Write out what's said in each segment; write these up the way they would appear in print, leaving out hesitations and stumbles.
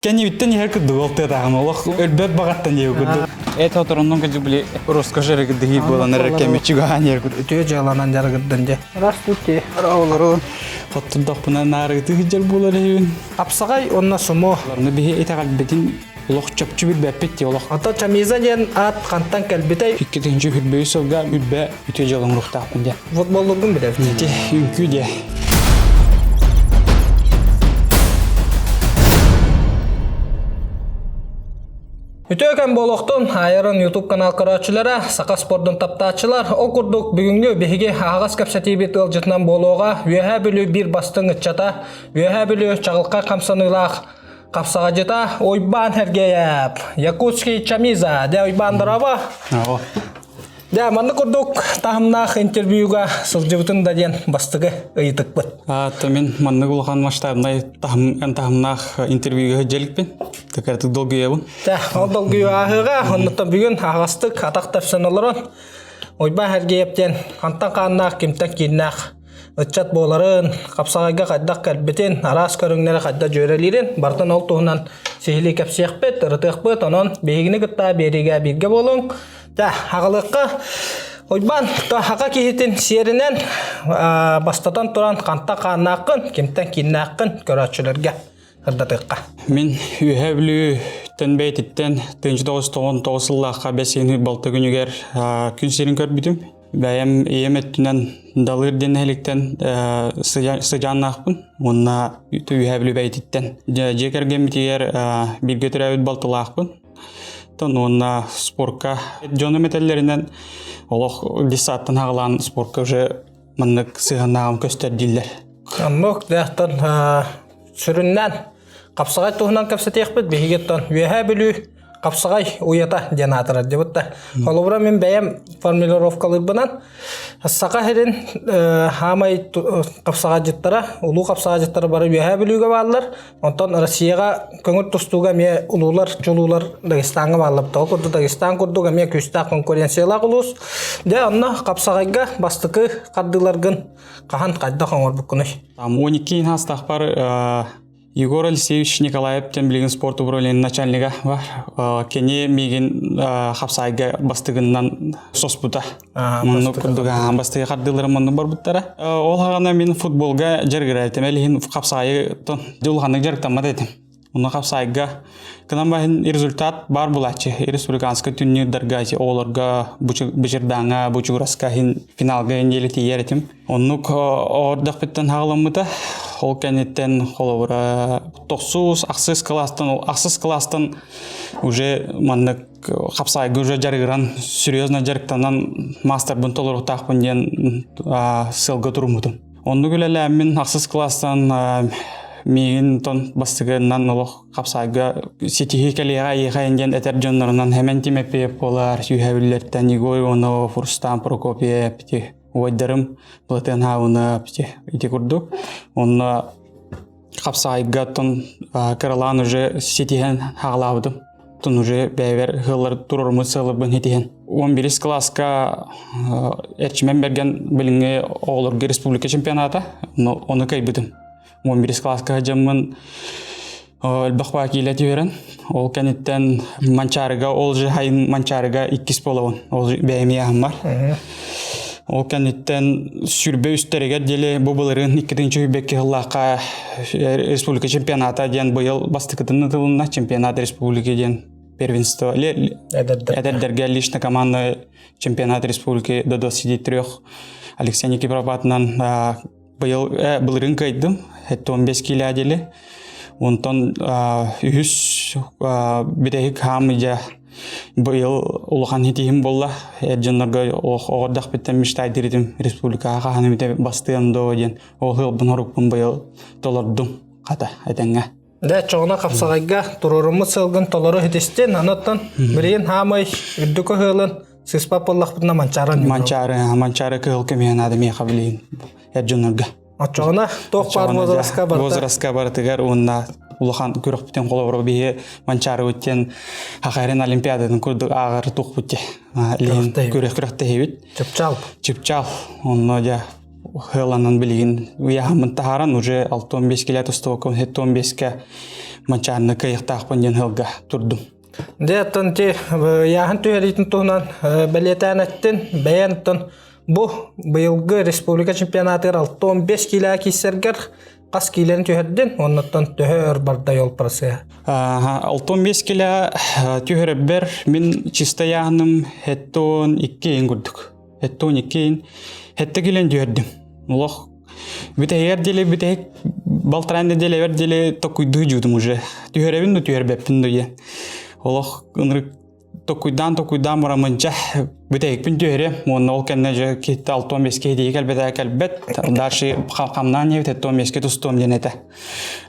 Кэннибиттэн иһэр курдук ол тыатааҕым олох өлбөт баҕаттан диэбит курдук. Эт отороннон кырдьык били роскошь эрэ кырдыһыы буолан эрэр кэми чугаһаан иһэр курдук. Үтүө дьыаланан дьарыгырдын дьэ. Здравствуйте. Олору хоттурдахпына наарыгытыы сылдьар буолар үһүбүн. Апсаҕай уонна сумо. Олорну биһи итэҕэлбитин олох чопчу билбэппит дии олох. Ото Чамиза диэн аат хантан кэлбитэй? 2 сүүс сылга үрбэ үтүө дьыала оҥоруохтаахпын диэн. Футболлургун билэбин. Ити үҥкүү диэ. Үтүө кэм буолуохтун, Айрон YouTube канал көрөөччүлэрэ, саха спордун таптааччылар, ол курдук бүгүҥҥү биһиги аһаҕас кэпсэтиибит ыалдьытынан буолуоҕа Үөһээ Бүлүү биир бастыҥ ыччата, Үөһээ Бүлүү чаҕылхай хамсаныылаах хапсаҕадьыта Уйбаан Сергеев, Якутский Чамиза. Дэ Уйбаан дорообо. Дьэ, маннык курдук таһымнаах интервьюга сылдьыбытын да диэн бастакы ыйытыкпыт. Аата мин маннык улахан масштабнай таһым, таһымнаах интервьюга сылдьалыкпын. Такартык долгуйабын. Дьэ, ол долгуйуу ааһыыга, оннуттан бүгүн аһаҕастык атах тэпсэн олорон Уйбаан Сергеев диэн хантан хааннаах, кимтэн кииннээх ыччат буоларын, хапсаҕайга хайдах кэлбитин, араас көрүҥнэри хайдах дьүөрэлиирин барытын ол туһунан сиһилии кэпсиэхпит, ырытыахпыт. Онон биһигини кытта биэриигэ бииргэ буолуҥ. Дьэ, аҕалыахха Уйбаан, саха киһитин сиэринэн бастатан туран хантан хааннааххын, кимтэн кииннээххин көрөөччүлэргэ сырдатыахха. Мин Үөһээ Бүлүүттэн бэйэтиттэн 1999 сыллаахха бэс ыйын балта күнүгэр күн сирин көрбүтүм. Бэйэм ийэм өттүнэн Далыр диэн нэһиликтэн сыдьааннаахпын уонна Үөһээ Бүлүү бэйэтиттэн. Дьиэ кэргэммитигэр бииргэ төрөөбүт балтылаахпын. Тон уонна спорка дьонум этэллэринэн олох детсадтан аҕалаан спорка уже маннык сыһыаннааҕым көстөр дииллэр. Оннук дьахтан сүрүннээн хапсаҕай туһунан кэпсэтиэхпит биһиги оттон Үөһээ Бүлүү хапсаҕай уйата диэн аатырар дебут да. Холобура мин бэйэм формулировкалыырбынан Саха сирин хаамай хапсаҕайдьыттара, улуу хапсаҕайдьыттара бары Үөһээ Бүлүүгэ бааллар. Онтон Россияҕа көҥүл тустууга эмиэ улуулар, чулуулар Дагестаҥҥа бааллар. Ол курдук Дагестан курдук эмиэ күүстээх конкуренциялаах улуус. Дьэ, онно хапсаҕайга бастакы хардыыларгын хаһан хайдах оҥорбуккунуй? Там 12 хаастаахпар Егор Алексеевич Николаев диэн билигин спорт управлениетын начальнига бар. Кини миигин хапсаайга бастыгынан соспута. Маннык курдук бастыгы хардыыларым маннык барбыттара. Ол хаҕана мин футболга дьарыгырар этим. Элиһин хапсаайы улаханнык дьарыктаммат этим. Онно хапсаайга кынан баһын результат бар булааччы. Республиканскай түннүүрдарга оҕолорго бычырдааҥа, бучугураска иһин финалга индиэли тиийэр этим. Оннук оордохпуттан хаҕаламмыта. Ол кэнниттэн холобура тохсус, ахсыс кылаастан, ахсыс кылаастан уже маннык хапсаайга уже дьарыгыран, серьезно дьарыктанан маастарбын толоруохтаахпын диэн сыалга туруммутум. Оннук үлэлээммин ахсыс кылаастан миигин тон бастыгынан олох хапсаайга ситиһии кэлиэҕэ эйиэхэ диэн этэр дьоннорунан Хэмэн Тимофеев буолар, Сүүһэбиллэртэн Егор Иванов, Рустам Прокопьев, убайдарым Платон Хаунов ити курдук. Онно хапсаайга оттон кыралаан уже ситиһэн хаалаабытым. Оттон уже бэйэбэр ыаллар турарыммыт сыалларбын ситиһэн. 11 кылааска Эрчимэн Бэргэн билиҥҥи оҕолорго республика чемпионата, ону кыайбытым. 11 кылааска сылдьаммын элбэх баа киилэ түһэрэн, ол кэнниттэн Манчаарыга, ол же хайын Манчаарыга иккис буолабын, ол бэйэм ыйааһыммар. Ол кэнниттэн сүрбэ үстэригэр диэри бу былырыын 2-сүүрбэкки сыллаахха республика чемпионата диэн быйыл бастакытын ытылынна чемпионат республики диэн первенство эдэрдэргэ лично команда чемпионат республики до 23 Алексей Никифоров аатынан быйыл былырыын кыайдым 15 киилэ диэли онтон үһүс бүтэһик хаам дьэ быйыл улахан хитиһим буолла эр дьоннорго оҕордохпуттан мечтайдыр этим республикаҕа хаһан эмитэ бастыам доо диэн ол ыалбын хорукпун быйыл толордум хата этэҥҥэ Дэ чоҕуна хапсаҕайга туруоруммут сылгын толору хитистин, анаттан билигин хаамай үрдүкү ыһыылын сыспат буоллахпытына Манчаары Манчаары, Манчаары кыһыл көмүһэ наада миэхэ билигин эр дьоннорго. Оччоҕуна туох баар возраска барыта возраска барытыгар уонна улахан күрөхпүтүн холобура биһи Манчаарыбыт диэн Хахайрын Олимпиадатын курдук ааҕар тухпут дии. Лиһин күрэх күрэхтэһибит. Чыпчаал. Чыпчаал. Онно дьэ. Хыланан билигин ыйааһыммын таһааран уже 65 килэ тустубаккын 75-ке манчаанны кыайыахтаахпын диэн сылга турдум. Дьэ, оттон ти ыйааһын түһэриитин туһунан бэлиэтээн эттин. Бэйэн оттон бу быйылгы республика чемпионатыгар 65 киилэҕэ киирсэргэр хас киилэни түһэрдин уоннаттан төһө өр барда ол процесс? 65 килэ түһэрбэр мин чисто ыйааһыным 72 иин курдук. 72 иин. Хетте килэн түһэрдим. Олох бүтэһигэр диэли бүтэһик балтараа нэдиэлэбэр диэли токуйдуу дьуутум уже. Түһэрэбин да түһэрбэппин да диэн. Олох ынырык токуйдаан токуйдаан бараммын дьэ бүтэһикпин түһэрэ уонна ол кэннэ дьэ киһитэ 65 киһи кэлбэтэ кэлбэт дальше хамнаан диэбит 75 тустуом диэн этэ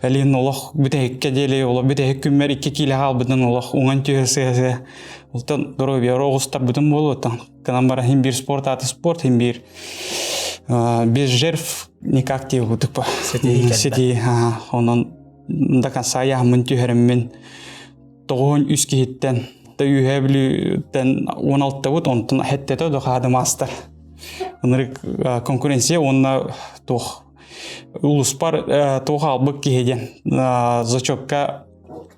Элин олох бүтэһиккэ диэли олох бүтэһик күммэр 2 киилэ хаалбытын олох уҥан түһэ сыа сыа Олтон доруобуйа оҕустарбытым буолуоттан кынан баран хин биир спорт аты спорт хин биир без жертв никак диye курдук сити онон до конца яһаммын түһэриммин 93 киһиттэн да үһэ бүлүүттэн 16-быт онтон хэттэтэ дохаады маастар ынырык конкуренция уонна туох улуспар туох албыт киһи диэн зачетка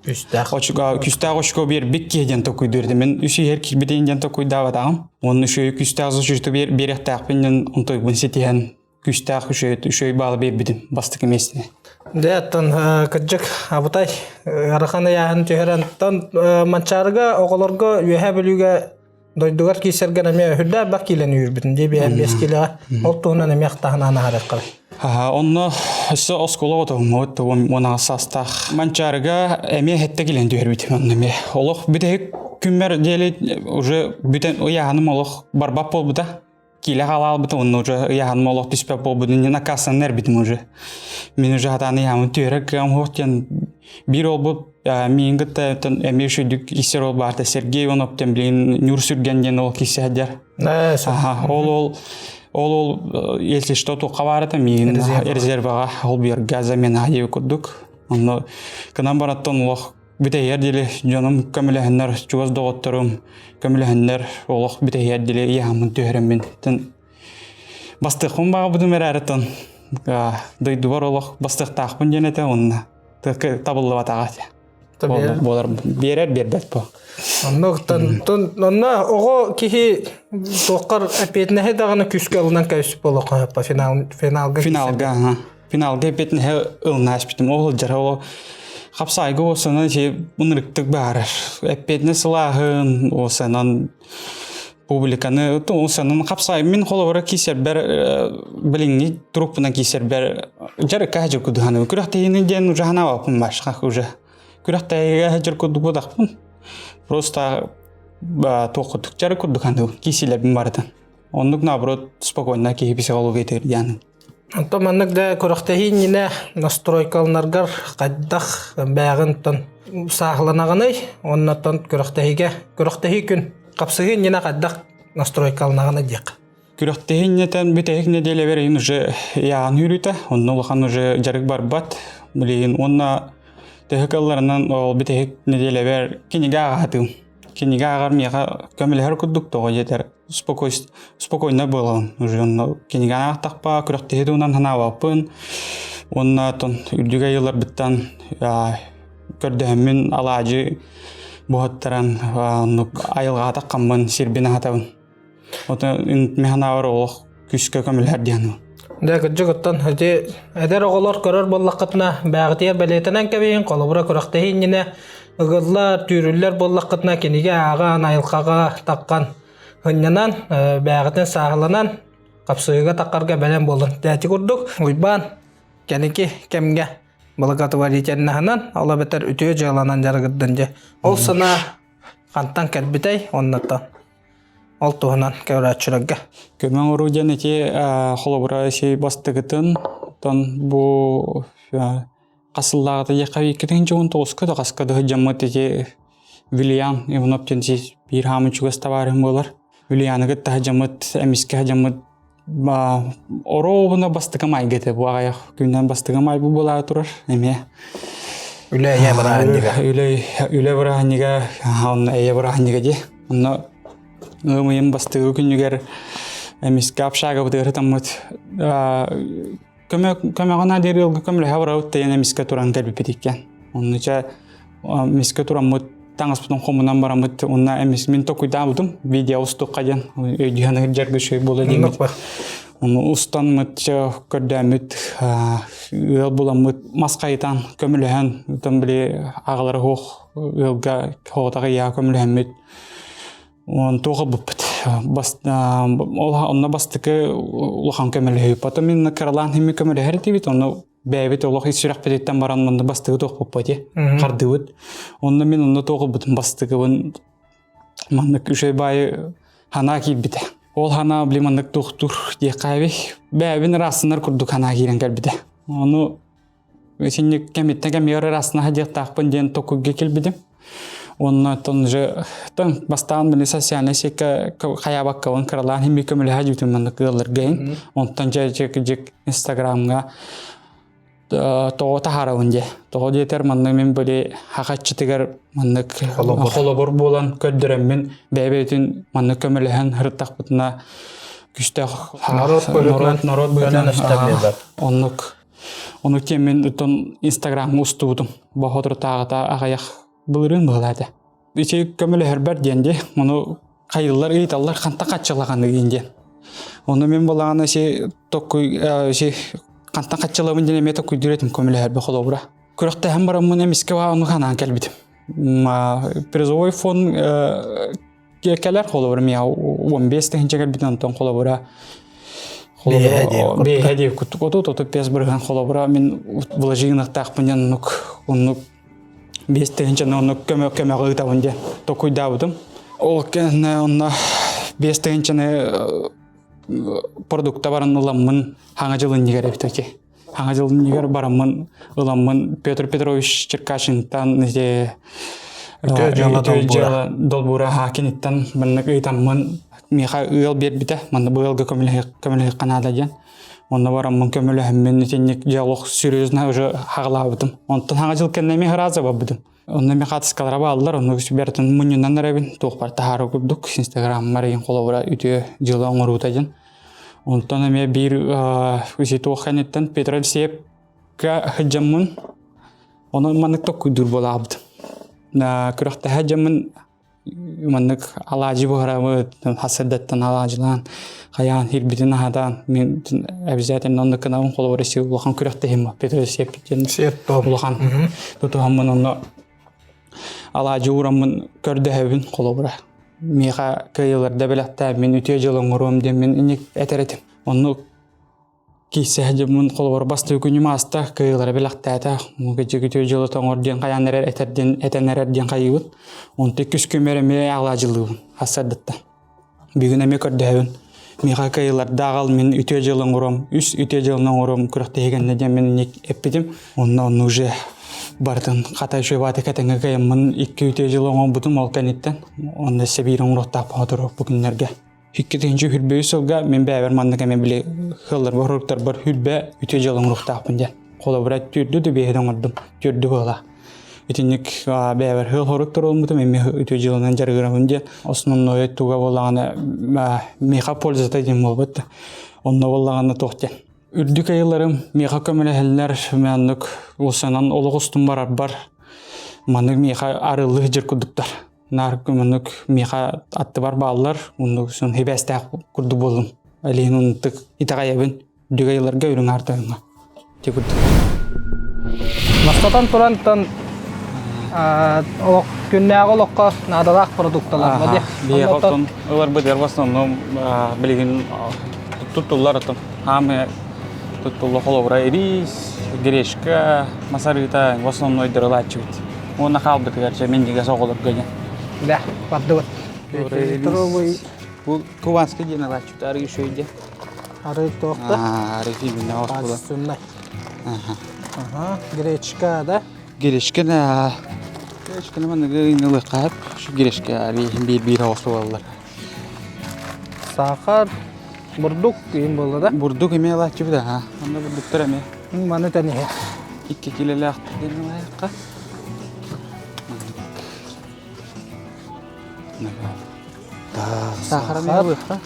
Күстээх. Очко, күстээх очко биэрбит киһи диэн токуйдуур этим. Мен үс иһэр киирбитин диэн токуйдаабатаҕым. Уонна үчүгэй күстээх зачету биэриэхтээхпин диэн онтойбун ситиһэн күстээх үчүгэй үчүгэй баалы биэрбитим бастакы миэстэни. Дьэ, оттон кырдьык абытай ыарахан ыйааһын түһэрэн оттон Манчаарыга оҕолорго Үөһээ Бүлүүгэ дойдугар киирсэргэр эмиэ үрдээх элбэх киилэни үүрбүтүн дии 5 киилэҕэ ол туһунан эмиэ ахтаһынаан аһарыахха Онно өссө оскуола отоһуммут 16 саастаах Манчаарыга эмиэ хэттэ килэн түһэрбит онно эмиэ олох бүтэһик күммэр диэли уже бүтэн ыйааһыным олох барбат буолбута киилэ хаалаалбыта онно уже ыйааһыным олох түспэт буолбутун накассанан эрбитим уже мин уже хатаан ыйааһымын түһэрэр кыам суох диэн биир олбут миин кытта эмиэ үчүгдүк киссер ол баарта Сергей Иванов диэн билигин Нюр Сүргэн диэн ол киссе сылдьар ол ол ол ол если что туохха баарата миин резерваҕа ол биэргэ замена диэби курдук онно кынан бараттан олох бүтэһиэр диэри дьонум көмөлөһөннөр чугас доҕотторум көмөлөһөннөр олох бүтэһиэр диэри ыйаһаммын түһэрэммин бастыахпын баҕарбытым эрээритон дойдубар олох бастыахтаахпын диэн этэ уонна табыллыбатаҕа буолар биэрэр биэрбэт бу Онно оҕо киһи туоххар эппиэтинэһи даҕаны күүскэ ылынан кэбиспит буолуохха финал финалга финалга финалга эппиэтинэһи ылына испитим ол сылдьар ол хапсаайга уосанан си ынырыктык баарар эппиэтинэс сылааһын уосанан публиканы уосанан хапсаай мин холобура киисэрбэр билиҥҥи труппунан киисэрбэр дьарыкка сылдьар кудуһаным күрэхтэһиини диэн уже ханаабаппын башка уже күрэхтэһиигэ сылдьар курдук буолахпын просто туох курдук дьарык курдук ханыыбын киисилэрбин барытын оннук наоборот спокойно киһи психологиятыгар диэн Онтон маннык да күрэхтэһии иннинэ настройкаланаргар хайдах бээҕин сааһыланаҕыный уоннаттан күрэхтэһиигэ күрэхтэһии күн хапсыһыы иннинэ хайдах настройкаланаҕыный диэххэ. Күрэхтэһии иннитэн бүтэһик нэдиэлэбэр иһин уже яҕан үүрүтэ, онно улахан уже дьарык барбат. Билигин уонна төһө кыалларынан ол бүтэһик нэдиэлэбэр кинигэ ааҕаатым. Кинигэ ааҕар миэхэ көмөлөһөр курдук тоҕо диэтэр спокойно буолабын уже онно кинигэни аахтахпа күрэхтэһии туһунан санаабаппын уонна оттон үрдүк айыыларбыттан көрдөһөммүн алаадьы буһаттаран оннук айылҕаҕа таххаммын сирбин аһатабын Ото мин санаабар олох күүскэ көмөлөһөр диэн. Дьэ, кырдьык оттон ити эдэр оҕолор көрөр буоллаххытына, бээҕитигэр бэлиэтэнэн кэбиһин, холобура күрэхтэһии иннинэ ыгыллар, түүрүллэр буоллаххытына кинигэ ааҕан, айылҕаҕа таххан һынньанан, бээҕитин сааһыланан, хапсыһыыга таххарга бэлэм буолун. Дьэ, ити курдук Уйбаан кэнники кэмҥэ благотворительноһынан, ол эбэтэр үтүө дьыаланан дьарыгырдын дьэ. Ол санаа хантан кэлбитэй оннуттан Ол туһунан көрөөччүлэргэ. Көмө оҥоруу диэн ити холобура ити бастакытын оттон бу хас сыллааҕыта диэххэ 2019-ка да хаска да сылдьаммыт ити Вильям Иванов диэн биир хаамын чугас табаарыһым буолар. Вильяны кытта сылдьаммыт эмискэ сылдьаммыт Орообуна бастакы майга этэ бу аҕыйах күннэн бастакы май бу буолаары турар эмиэ. Үлэ эйэ бырааһынньыга. Үлэ үлэ бырааһынньыга онно эйэ бырааһынньыга дии. Онно ыам ыйын бастакы күнүгэр Эмискэ общагабытыгар ытаммыт көмө көмөҕө диэри ыалга көмөлөһө барабыт диэн эмискэ туран кэлбиппит иккиэн. Онно чэ эмискэ тураммыт таҥаспытын хомунан бараммыт уонна эмис мин токуйдаабытым видео устуохха диэн өйдүһэн сылдьарга үчүгэй буолуо диэммит. Ону устаммыт чэ көрдөөммүт ыал буламмыт мас хайытан көмөлөһөн оттон били аҕалара суох ыалга соҕотох ийэҕэ көмөлөһөммүт Он туох ылбыппыт. Бас, ол онно бастакы улахан көмөлөһүү. Потом мин кыралаан химми көмөлөһөр этибит, онно бэйэбит олох ис сүрэхпититтэн баран онно бастакы туохпуппут ити хардыбыт. Онно мин онно туох ылбытым бастакыбын маннык үчүгэй баайы ханаа киирбитэ. Ол ханаа били маннык туохтуур диэххэ бэйэбин ыраастынар курдук ханаа киирэн кэлбитэ. Ону Итинник кэмиттэн кэмигэр ыраастана сылдьыахтаахпын диэн толкуйга кэлбитим. Уонна оттон уже тон бастаан били социальнай сетка хайаабаккабын кыралаан химми көмөлөһө дьүтүм маннык ыалларга иһин. Онтон дьэ дьик Инстаграмҥа тоҕо таһаарабын диэ. Тоҕо диэтэр маннык мин били хахаччытыгар маннык холобур буолан көрдөрөммүн бэйэ-бэйэтин маннык көмөлөһөн сырыттахпытына күстээх норуот норуот быһыытынан оннук Ону киэн оттон Инстаграмҥа устубутум. Боһоторутааҕыта аҕыйах былырыын быһыылаа этэ. Ити көмөлөһөрбөр диэн дии, ону хайыллар ыйыталлар хантан хаччылаҕаныгын диэн. Ону мин былаана си токкуй си хантан хаччылабын диэн эмиэ токкуйдуур этим көмөлөһөрбө холобура. Күрэхтэһэн бараммын эмискэ ону ханаан кэлбитим. Призовой фонд кэлэр холобура миэхэ 15 тыһыынча кэлбитин онтон холобура бэйэ диэ куттук отут отут пес бырыһан холобура мин вложениялаахпын диэн оннук оннук биэс тыһыынчаны оннук көмө көмөҕө ыытабын диэн токуйдаабытым ол кэннэ онно биэс тыһыынчаны продукта баран ыламмын хаҥа дьыл иннигэр эбит ити Хаҥа дьылынньыгар бараммын ыламмын Петр Петрович Черкашинтан ити дьыала долбуура Хакиниттан маннык ыытаммын миэхэ ыал биэрбитэ манна бу ыалга көмөлөһүөххэ наада диэн онно бараммын көмөлөһөммүн итинник дьэ олох серьезно уже хаҕалаабытым онтон хаҥа дьыл кэннэ эмиэ ырааза барбытым онно эмиэ хаатыскалара бааллар онно бэртин мунньунан эрэбин туохпар таһаары курдук инстаграммар игин холобура үтүө дьыала оҥоруута диэн Онтон эмиэ биир isi туох кэнниттэн Петр Алексеевка сылдьаммын, онон маннык токкуйдуур буолаабытым. Күрэхтэһэ дьаммын маннык алаадьы буһарабыт, хасырдаттан алаадьылаан, хайаан хирбитин аһатаан, мен обязательно оннук гынабын холобур isi улахан күрэхтэһим Петр Алексеев диэн улахан тутуһаммын онно алаадьы уураммын көрдөһөбүн холобура. Миэхэ кыайыыларда бэлэхтээн мин үтүө дьыл оҥоруом диэн мин инник этэр этим. Оннук киирсэ дьоммун холобура бастакы күнүм ааста кыайыылара бэлэхтээтэ. Кыдьык үтүө дьылы тоҥор диэн хайаан эрэр этэр диэн этэн эрэр диэн хайыыбыт. Онтон иккис күммэр эмиэ алаадьылыыбын хасардыттан. Бүгүн эмиэ көрдөһөбүн. Миэхэ кыайыылардаах мин үтүө дьыала оҥоруом, үс үтүө дьыаланы оҥоруом күрэхтэһиигэннэ диэн мин инник эппитим. Онно онно уже барытын хата үчүгэй кэтэҥҥэ кыайаммын икки үтүө дьыала оҥорбутум ол кэнниттэн. Онно өссө биир оҥоруохтаах боотуру бу күннэргэ. Икки тыһыынча хүрбэ сылга мин бэйэбэр маннык эмэ били ыалларбар хоруктарбар хүрбэ үтүө дьыала оҥоруохтаахпын диэн. Холобура түөрдү да биэһи да оҥордум. Түөрдү буола. Итинник бэйэбэр ыал хорук туруоммутум эмиэ үтүө дьыаланан дьарыгырабын диэн основной туга буоллаҕына миэхэ пользата диэн буолбут да. Онно буоллаҕына туох диэн. Үрдүк айыларым миэхэ көмөлөһөллөр, маннык улсанан олох устун барарбар маннык миэхэ арыллыы сылдьар курдуктар. Наар маннык миэхэ аттыбар бааллар, оннук хибээстээх курдук буоллум. Илиһин оннук итэҕэйэбин. Дүгэйлэргэ үрүҥ аар тойоҥҥо. Ити курдук. Бастатан турантан олох күннээҕи олоххо наадалаах продукталар Аха, биһиэхэ оттон ыларбытыгар в основном билигин туттуллар оттон хаамы туттулла холобура рис, гречка, мас арыыта в основнойдор ылааччыбыт. Уонна хаалбытыгар чэ минньигэс оҕолорго диэн. Да, бардыбыт. Бу кубанский диэн ылааччыбыт арыы үчүгэй диэн. Арыы туохта? Арыы именно оспула. Качественный. Ага. Гречка, да? Гречка да. Гречка манныгы ылыахха гречка арыы биир биир оҕус буолаллар. Сахар, бурдук им буолла да? Бурдук эмиэ ылааччыбыт аха. Онно бурдуктар эмиэ. Маны тэниһэ. Икки килэлээх диэн ылаайахха. Сахар эмиэ ылыахха.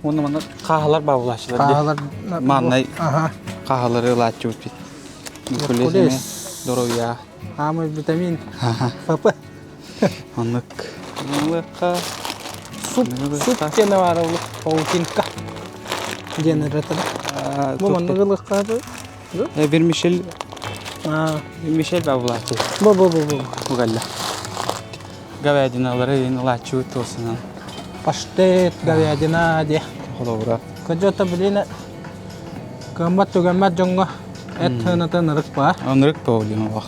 Уонна манна хааһылар баабылааччылар Хааһылар Мааннай Аха. хааһылары ылааччыбыт бит. Геркулес. Здоровья. Аамай витамин ФП. Оннук. Ылыахха. Суп, суп диэн баар ол паутинка диэн ырытар. Бу маннык ылыахха Вермишель Аа, Мишель баабылааччы. бу бу бу бу. Угалла. Говядиналары ылааччыбыт туосунан. Паштет, говядина диye. Холобура. Кыдьата билин кыаммат түгэммэт дьоҥҥо эт сыаната ынырык баар. Ынырык проблема бах.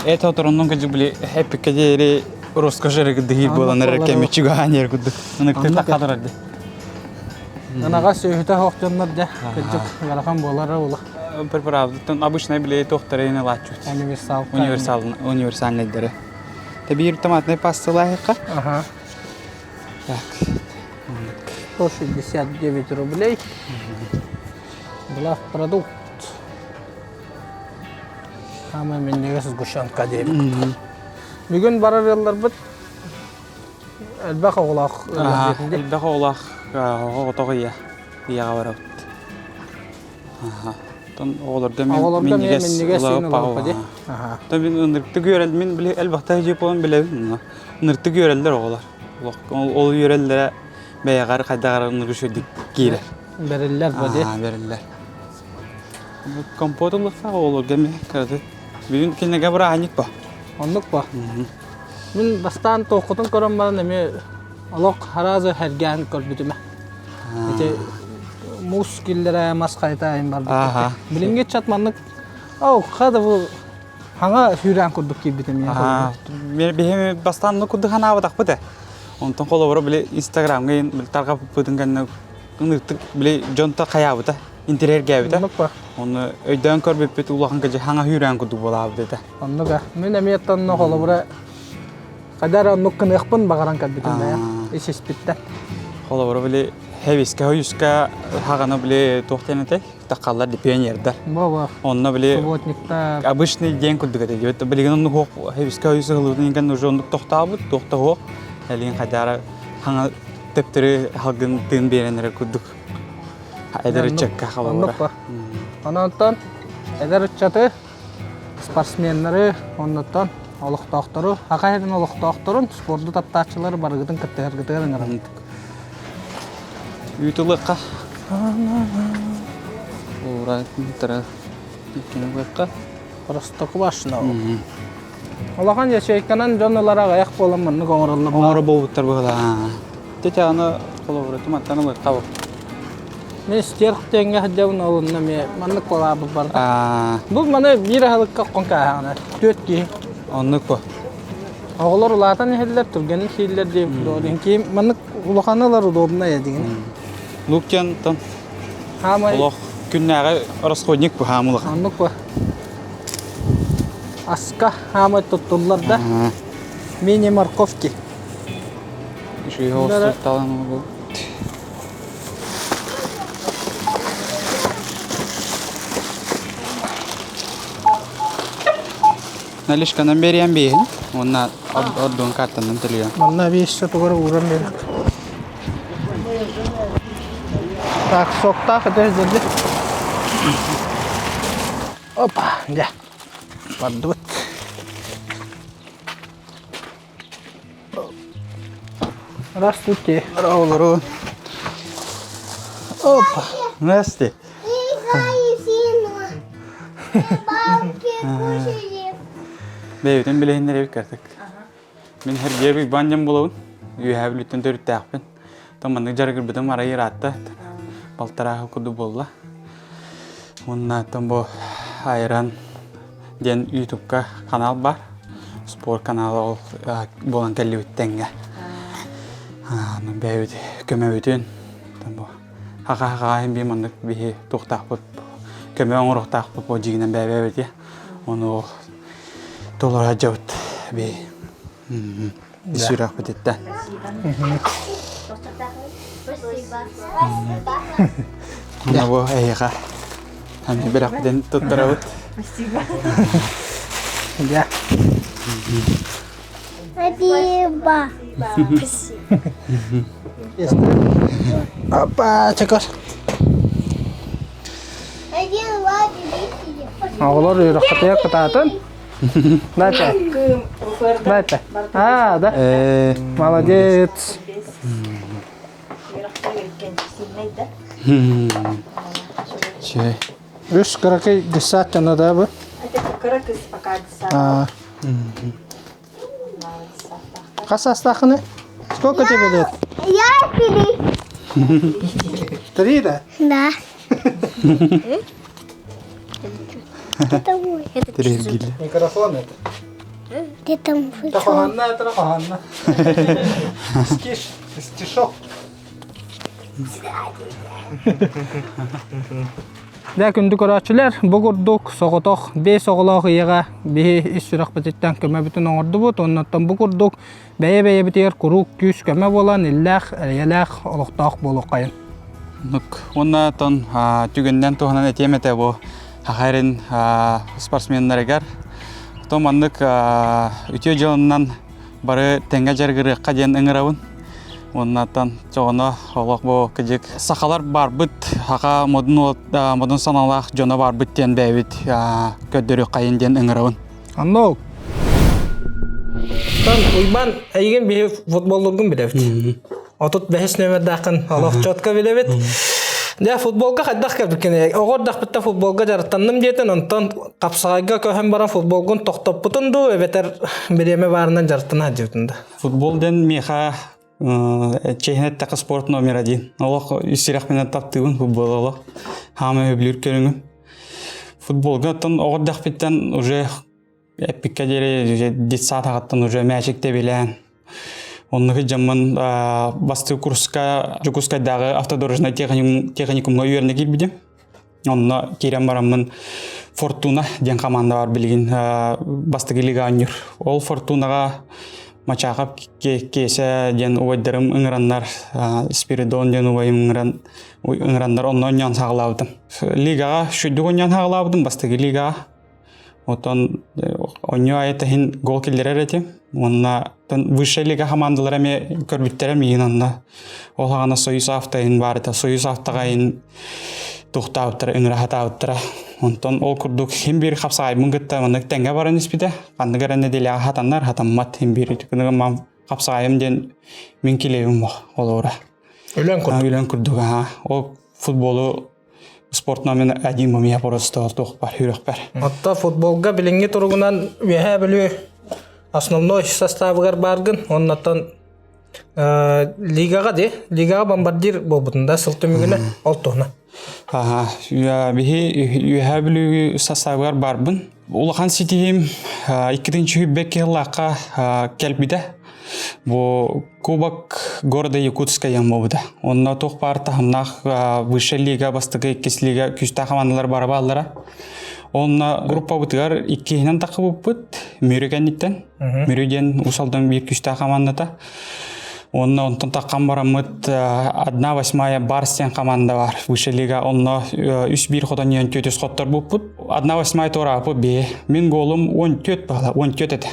Эт отороннон кыдьык били эппикке диэри роскошь эрэ дыһиир буолан эрэр кэми чугаһаан иһэр курдук. Ыныктыы таххатар эрдэ. Ынаҕа сүөһүтэ суох дьоннор дьэ кырдьык ыарахан буолара ула. Правдаттан обычный били туохтары ылааччыбыт. Универсалка. Универсал универсальныйдары. Тэбиир томатный пасталаахха. Ага. Так. 169 рублей. Главпродукт. Самый минньигэс сгущенка диэбит. Бүгүн барар ыалларбыт элбэх оҕолоох ыаллар диэтин Элбэх оҕолоох оҕотох ийэ ийэҕэ барабыт. Оттон оҕолорго Оҕолорго эмиэ минньигэс минньигэс улаҕа син улаҕа дии. Оттон мин ынырыктык үөрэл мин били элбэхтэ дьиэ буолан билэбин. Ынырыктык үөрэллэр оҕолор. Ол үөрэллэрэ бэйэҕэр хайдах эрэ ынырык үчүгэйдик киирэр. Бэриллэр ба дии. Бэриллэр. Компот ыллахха оҕолорго эмиэ кыратык. Бүгүн кинигэ бырааһынньык ба. Оннук ба. Мин бастаан туоххутун көрөн баран эмиэ олох сразу сэргээн көрбүтүм. Ити муус киллэрэ мас хайта айын барбыт. Билиҥҥи ыччат маннык ау хада бу хаҥа сүүрээн курдук киирбитим Биһи бастаан курдук ханаабатахпыт ээ. Онтон холобура били Инстаграмҥа били тарҕаппытын кэннэ ыныртык били дьонто хайаабыта, интириэргээбитэ. Онно өйдөөн көрбүппүт улахан кыдьы хаҥа сүүрээн курдук буолаабыт этэ. Оннук Мин эмиэ онно холобура хайда эрэ оннук гыныахпын баҕаран кэлбитим бэйэ ис испиттэн. Холобура били хэвискэ хойуска хаҕана били туох диэн этэй? Таххаллар ди пионердар. Бо Онно били субботниктар. Обычный день курдук этэ. Диэбит билигин оннук хуох хэвискэ хойус ыһыллыбытын кэннэ уже оннук тохтообут, туох да хуох. Элигин хайдара хаҥа төптөрү халгын тыын биэрэн эрэр курдук. Эдэр ыччакка холобура. Оннук Онон эдэр ыччаты спортсменнары, оннуттан олохтоохтору, Саха сирин олохтоохторун, спорду таптааччылары барыгытын кыттыһаргытыгар ыҥырабыт. Үүт ылыахха. Уура ылыахха. Простоквашино. Улахан ячейканан дьон ылара аҕыйах буолан маннык оҥороллор. Оҥоро буолбуттар быһыылаах. Тетяна холобура туматтан ылыахха бу. Мин стерх диэҥҥэ сылдьабын ол онно эмиэ маннык куолаабыт барда. Бу маны биир аһылыкка хон кааһаҕына түөрт киһи. Оннук бу. Оҕолор улаатан иһэллэр, түргэнник сииллэр диэн киим маннык улаханы ылар удобно дигин. Лук диэн Хаамай олох күннээҕи расходник бу хаам улахан. Оннук бу. Аска хаамай туттуллар да. Мини морковки. Үчүгэй оҕустутталан бу. Наличканан бериэн биэһин уонна ордугун картанан төлүөм. Манна биэс тугар ууран биэрэх. Так, соктаах это держи. Опа, дьэ. Бардыбыт. Здравствуйте. Олору. Опа. Здрасте. Бэйбитин билиһиннэрэбит картык. Мин Сергей Уйбаан буолабын. Үөһээ Бүлүүттэн төрүттээхпин. Оттон маннык дьарыгырбытым арай ыраатта. Балтараа курдук буолла. Уонна оттон бу Айран диэн ютубка канал бар. Спорт канала ол буолан кэллибит тэҥҥэ. Бэйэбит көмөбүтүн бу хаха-хаха биир маннык биһи туохтаахпыт көмө оҥоруохтаахпыт бу дьиҥинэн бэйэбэбит ону толоро сылдьабыт би сүрэхпититтэн. Уонна бу эһиэхэ аны бэрэхпитин туттарабыт. Спасибо. Да. Спасибо. Спасибо. Опа, чекор. Оҕолор үөрэххитигэр кытаатын. Дайте. Дайте. А, да. Молодец. Чэй. Үс кыракый десят дьоно да бу. Кыра кыз пока десят. Хас саастааххыный? Сколько тебе лет? Я три. Три, да? Да. Это мой. Это Три гиле. Микрофон это. Где там Это Ханна, это Ханна. Стиш, стишок. Дэ күндү көрөөччүлэр, бу курдук соҕотох биэс оҕолоох ийэҕэ биһи ис сүрэхпититтэн көмөбүтүн оҥордубут. Оннуттан бу курдук бэйэ-бэйэбитигэр куруук күүс-көмө буолан иллээх, эйэлээх, олохтоох буолуоххайын. Уонна оттон түгэнинэн туһанан этиэм этэ бу Саха эрин спортсменнарыгар. Оттон маннык үтүө дьонунан бары тэҥҥэ дьарыгырыахха диэн ыҥырабын. Уоннаттан чоҕоно олох бу кыдьык сахалар барбыт, саха модун, модун санаалаах дьоно барбыт диэн бэйэбит көрдөрүөххэйин диэн ыҥырабын. Оннук. Уйбан, эйигин биһи футболлургун билэбит. 35 нөмердааххын олох четко билэбит. Дьэ, футболга хайдах кэлбиккин оҕо эрдэхпиттэн футболга дьарыктанным диэтин, онтон хапсаҕайга көһөн баран футболгун тохтоппутун дуу, эбэтэр бириэмэ баарынан дьарыктана сылдьыбытын да? Футбол диэн миэхэ чиэһинэ эттэххэ спорт номер один. Олох үс сүрэхпинэн таптыыбын футбол олох. Хаама өбүлүүр көрүҥүм. Футболга оттон оҕо эрдэхпиттэн уже эппиккэ диэри детсад аҕаттан уже мээчик тэбилээн оннук дьоммун бастыы курска Дьокуускайдааҕы автодорожнай техникумҥа үөрэнэ киирбитим. Онно киирэн бараммын Фортуна диэн команда бар билигин бастакы лига оонньуур. Ол Фортунаҕа Мачаахап Киэсэ диэн убайдарым ыҥыраннар, Спиридон диэн убайым ыҥыран ыҥыраннар онно оонньоон саҕалаабытым. Лигаҕа шүйдүк оонньоон саҕалаабытым бастакы лигаҕа. Оттон оонньуу аайы иһин гол киллэрэр этим. Уонна высшая лига хамаандалара эмиэ көрбүттэрэ миигин онно. Ол хаҕана Союз авто иһин баар этэ. Союз автоҕа иһин туохтаабыттара, ыҥыра сатаабыттара. Онтон ол курдук хим биир хапсаҕайбын кытта маннык тэҥҥэ баран испитэ. Ханнык эрэ нэдиэлэҕэ хатаннар, хатаммат хим биир үтүкүнүгэн хапсаҕайым диэн мин килиэбим олорура. Үлэн курдук. Үлэн курдук, аха. Ол футболу спорт номер один у меня просто туох бар хүрөхпэр. Отто футболга билиҥҥи туругунан Үөһээ Бүлүү основной составыгар бааргын, оннотон лигаҕа ди, лигаҕа бомбардир буолбутун да сыл түмүгүнэ ол туһуна. Аха, биһи Үөһээ Бүлүү составыгар барбын. Улахан ситиһим иккитинчи бэкки сыллаахха кэлбитэ. Бу Кубок города Якутска диэн буолбута. Онно туох баар таһымнаах высшая лига, бастакы иккис лига күүстээх хамаандалар бара бааллара. Онно группабытыгар иккиһинэн таххыбыппыт Мүрү кэнниттэн. Мүрү диэн Уус Алдан биир күүстээх хамаандата. Онно онтон таххан бараммыт одна восьмая Барс диэн команда бар высшая лига. Онно үс биир хотон иһэн түөтүс хотторбуппут. Одна восьмая туорааппыт бие. Мин голум 14 бала, 14 этэ.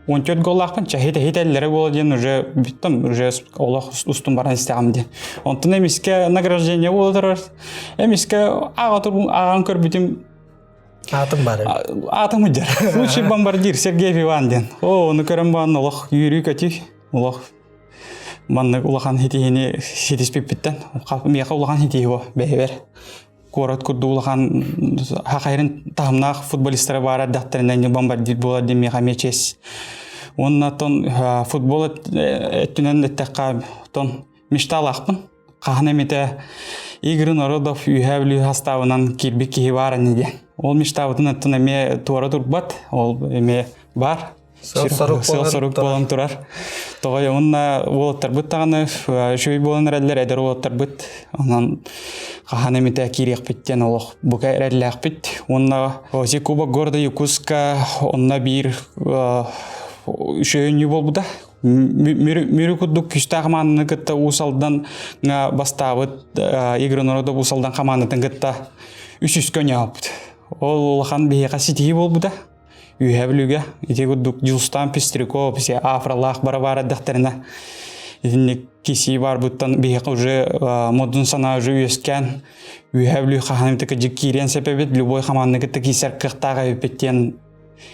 14 голлаахпын чаһит эһит буола диэн уже бүттüm уже олох устун баран истэҕим диэн. Онтон эмискэ награждение буола турар. Эмискэ аҕа турбун ааҕан көрбүтүм Аатым бар. Аатым ыдьар. Лучший бомбардир Сергей Иван диэн. О, ону көрөн баран олох үөрүү көтүү. Олох маннык улахан хитиһини ситиспиппиттэн. Миэхэ улахан хитиһи бо бэйэбэр. Куорат курдук улахан хахайрын таһымнаах футболистара баар эрдэхтэринэн бомбардир буолар диэн миэхэ эмиэ честь. Уонна тон футбол өттүнэн эттэххэ тон мечталаахпын. Хаһан эмитэ Игорь Народов Үөһээ Бүлүү хастаабынан киирбит киһи баар ини диэн. Ол мечтабытын оттон эмиэ туора турбат, ол эмиэ бар. Сыл-сорук буолан турар. Тоҕо уонна уолаттарбыт даҕаны үчүгэй буолан эрэллэр, эдэр уолаттарбыт. Онон хаһан эмитэ киириэхпит диэн олох бука эрэллээхпит. Уонна Ози Кубок города Якутска онно биир үчүгэй буолбута. Мүрү курдук күүстээх хамаанданы кытта Уус Алдан бастаабыт Игорь Народов Уус Алдан хамаандатын кытта үс үскэ ойнообут. Ол улахан биһиэхэ ситиһии буолбута. Үөһэ Бүлүүгэ ити курдук Дьулустаан Пестряков, все афралаах бара баар эрдэхтэринэ итинник кисии баарбыттан биһиэхэ уже модун санаа уже үөскээн Үөһэ Бүлүү хаһан кыдьык киириэн сөп эбит, любой хамаанны кытта киирсэр кыахтаах эбиппит диэн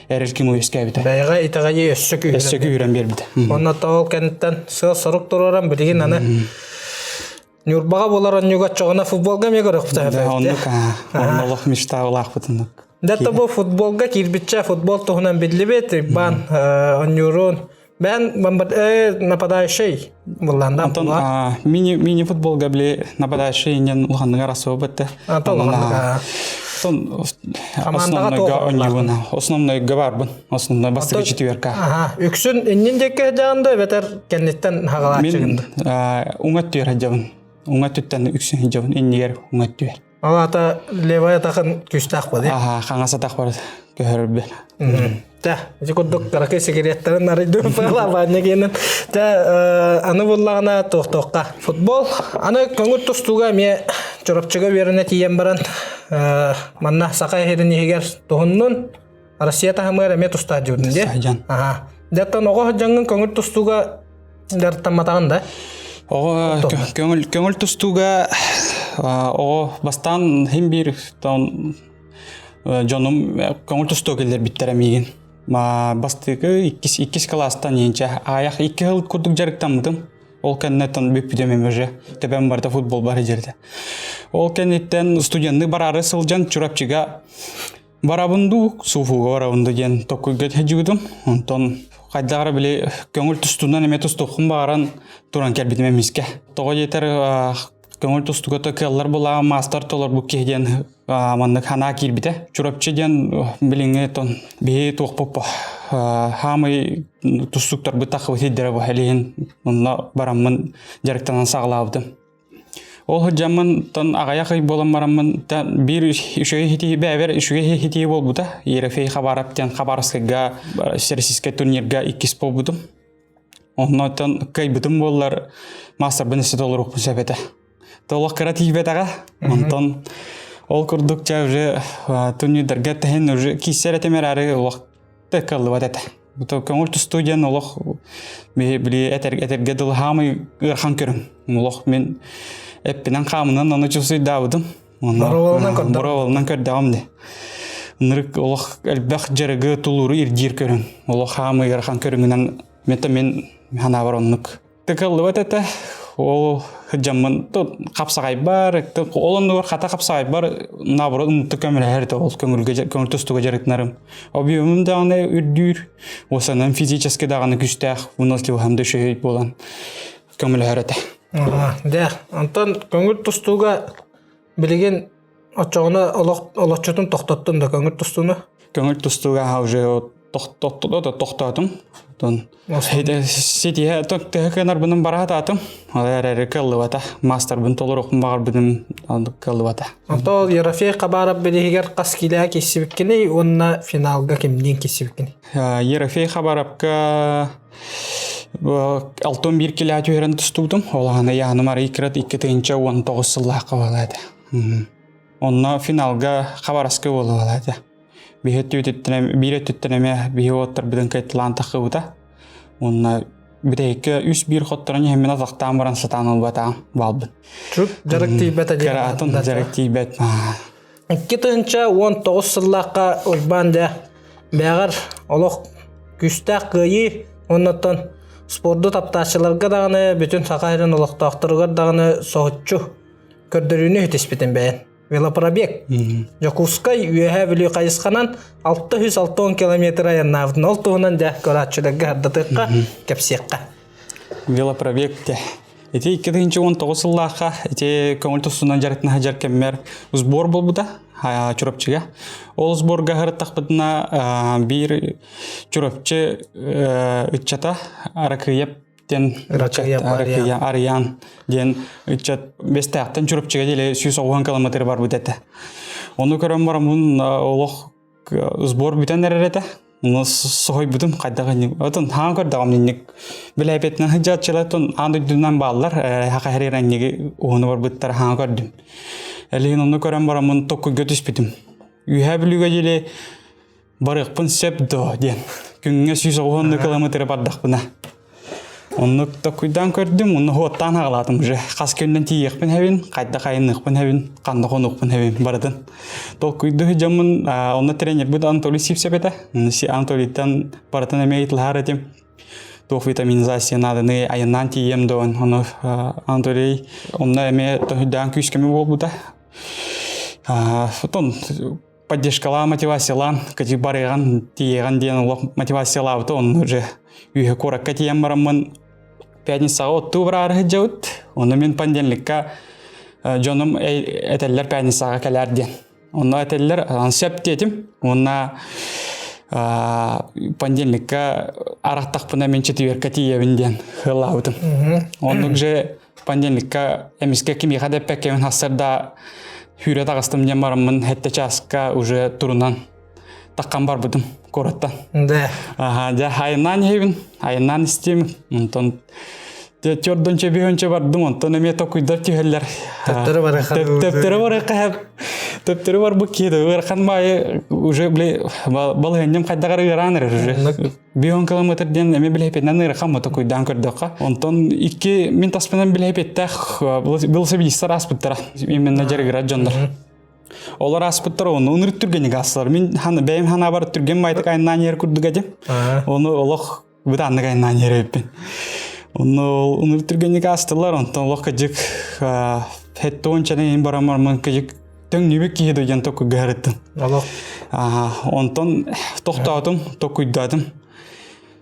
эрэл ким үөскээбитэ. Бэйэҕэ итэҕэйии өссө күүһүрэн Өссө күүһүрэн биэрбитэ. Онно ол кэнниттэн сыал-сорук туруоран билигин аны Ньурбаҕа буолар онньуга оччоҕуна футболга эмиэ көрүөхпүт Оннук, онно олох мечтаалаахпыт оннук. Дата бу футболга киирбитчэ футбол туһунан биллибит Иван онньуурун бэн нападающий булланда Антон мини мини футболга били нападающий инен улаханныгар асуобатты. Антон улаханныга. Антон основнойга онньугун основнойга барбын. Основной бастакы четверка. Аха, үксүн иннин диэки сылдьаҕын эбэтэр кэнниттэн хаҕалааччыгын Мин уҥа өттүгэр сылдьабын. Уҥа өттүттэн үксүн сылдьабын, иннигэр уҥа өттүгэр. Ол аата левая атахын күүстээх буолуо. Аха, хаҥас атах бар көһөрбүн. Тэ, ити курдук кыракый сигареттарын арыйдым баанньа киэнин. Тэ, аны буллаҕына туохтуохха. Футбол аны көҥүл тустууга эмиэ Чурапчыга үөрэнэ тиийэн баран манна Саха иһирин иһигэр туһуннун Россия таһымыгар эмиэ тустаах дьыбытын дии. Саһдьан. Аха. Дьаттан оҕо сылдьаҥҥын көҥүл тустууга дьарыктамматаҕын да? Оҕо көҥүл көҥүл тустууга оҕо бастаан хим биир дьонум көҥүл тустууга киллэрбиттэрэ миигин. Бастакы иккис иккис кылаастан иинчэ аайах икки сыл курдук дьарыктаммытым. Ол кэнниттэн бүппүтүм эми уже төбөм барыта футбол бар дьэрдэ. Ол кэнниттэн студенты бараары сылдьан Чурапчыга Барабын дуу, суфуга барабын дуу диэн токкуйга сылдьыбытым. Онтон хайдах эрэ били көҥүл тустуунан эмиэ тустуоххун баҕаран туран кэлбитим эмискэ. Тоҕо диэтэр көҥүл тустууга то кыаллар булаа маастар толорбут киһи диэн маннык санаа киирбитэ. Чурапчы диэн билиҥҥи тон биһи туохпут хаамый тустууктарбыт таххыбыт сирдэрэ бу илиһин онно бараммын дьарыктанан саҕалаабытым. Ол сылдьаммын тон аҕыйах ый буолан бараммын биир үчүгэй хитии бэйэбэр үчүгэй хитии буолбута. Ерофей Хабаров диэн Хабаровскайга всероссийскай турнирга иккис буолбутум. Оннотон кыайбытым буоллар маастарбын өссө толоруохпун сөп этэ. Толох кыра тиийбэтэҕэ. Онтон ол курдук ча уже турнирдарга тэһин уже кииссэр этим эрээри олох кыаллыбат этэ. Көҥүл тустуу диэн олох били этэргэ дылы хаамый ыарахан көрүҥ. Олох мин эппинэн хаамынан ону чусуйдаабытым. Боруобаланан көрдөҕүм де. Ынырык олох элбэх дьарыгы тулууру ирдиир көрүҥ. Олох хаамый ыарахан көрүҥүнэн мин ханаабар оннук Тыкыллыбат этэ. Ол сылдьаммын хапсаҕайбар, ол оннугар хата хапсаҕайбар наоборот умнуттук көмөлөһөр этэ ол көҥүлгэ көҥүл тустууга дьарыктанарым. Объемум даҕаны үрдүүр, уосанан физически даҕаны күүстээх выносливым да үчүгэй буолан көмөлөһөр этэ. Дьэ, онтон көҥүл тустууга билигин Оччоҕуна олох олоччутун тохтоттун да көҥүл тустууну? Көҥүл тустууга уже тохтоотум. Оттон ситиһэ төһө кыанарбынан бараатаатым. Ол эрээри кыаллыбата. Маастарбын толоруохпун баҕарбытым кыаллыбата. Онто ол Ерофей Хабаров билиһигэр хас киилэҕэ киирсибиккиний уонна финалга кимниин киирсибиккиний? Ерофей Хабаровка 61 килэҕэ түһэрэн тустубутум. Ол аана Яна Мария Кират 2019 сыллаахха буолла этэ. Онно финалга Хабаровскай буолла этэ. Биһи өттүбүтүттэн биир өттүттэн эмиэ биһи уоттарбытын кыайталаан таххыбыта. Уонна бүтэһиккэ үс биир хотторон иһэммин атахтаан баран сатаан ылбатаҕым баалбын. Чут дьарык тиийбэтэ диэн. Кыраатын дьарык тиийбэт. 2019 сыллаахха Уйбаан дьэ бэҕэр олох күүстээх кыайыы уоннаттан спорду таптааччыларга даҕаны бүтүн Саха сирин олохтоохторугар даҕаны соһуччу көрдөрүүнү ситиспитин бэйэн. Велопробег. Дьокуускай Үөһээ Бүлүү хайысханан 660 километр айаннаабытын ол туһунан дьэ көрөөччүлэргэ сырдатыахха, кэпсиэххэ. Велопробег те. Ити 2019 сыллаахха ити көҥүл тустуунан дьарыктана сылдьар кэммэр сбор буолбута Чурапчыга. Ол сборга сырыттахпытына биир Чурапчы ыччата Аракыйап диэн Аракыйа Арыйаан диэн ыччат Бэстээхтэн Чурапчыга диэри 190 километр барбыт этэ. Ону көрөн бараммын олох сбор бүтэн эрэр этэ. Ону соһуйбутум хайдах инник. Отон хаан көрдөҕүм инник. Билээбэтинэн сылдьааччылар тон аан дойдунан бааллар. Хаха хэрир анньыгы уһуну барбыттар хаан көрдүм. Элиһин ону көрөн бараммын токкуйга түспүтүм. Үһээ Бүлүүгэ диэри. Барыахпын сөп дуо диэн. Күҥҥэ 190 километры бардахпына. Оннук токуйдаан көрдүм, онно хуоттаан хаҕалаатым уже. Хас күннэн тиийиэхпин хэбин, хайдах айанныахпын хэбин, ханна хонуохпун хэбин барытын. Толкуйду дьоммун, онно тренербит Анатолий Сивцев этэ. Анатолийтан барытын эмиэ ыйыталаһар этим. Туох витаминизация нааданы айаннаан тиийиэм дуон. Ону Анатолий онно эмиэ тоһуйдаан күүс-көмө буолбута. Потом поддержкалаан, мотивациялаан, кыдьык барыаҕын, тиийэҕин диэн олох мотивациялаабыта онно уже үөһэ куоракка тиийэн бараммын пятницаҕа оттуу бараары сылдьабыт. Онно мин понедельникка дьонум этэллэр пятницаҕа кэлээр диэн. Онно этэллэр сөп диэтим. Уонна понедельникка арахтахпына мин четверка тиийэбин диэн ыаллаабытым. Оннук же понедельникка эмискэ кимиэхэ да эппэккэбин хассарда сүүрэ таҕыстым диэн бараммын сэттэ чааска уже турунан таххан барбытым куораттан. Да. Аха, дьэ айаннаан иһэбин, айаннаан истим, онтон төрдөнчө бүүһөнчө бардым, онтон эмиэ токуйдар түһэллэр. Төптөрү барыха. Төптөрү барыха. Төптөрү барбыт киһи ыарахан баайы уже били балыһынньым хайдах эрэ ыараан эрэр уже. Бион километр диэн эмиэ билэппитинэн ыарахан мотокуйдаан көрдөххө. Онтон икки мин таспынан билэппиттээх велосипедистар ааспыттара. Именно дьарыгырар дьоннор. Олор ааспыттар ону ынырык түргэнник аастылар. Мин бэйэм ханаабар түргэн байтык айаннаан иһэр курдук этим. Ону олох бытааннык айаннаан иһэр эбиппин. Ону ынырык түргэнник аастылар, онтон олох кыдьык хеттуончаны иһин бараммын кыдьык Төҥнүбүт киһи дойдон токуйга Олох. Онтон тохтоотум, токуйдаатым.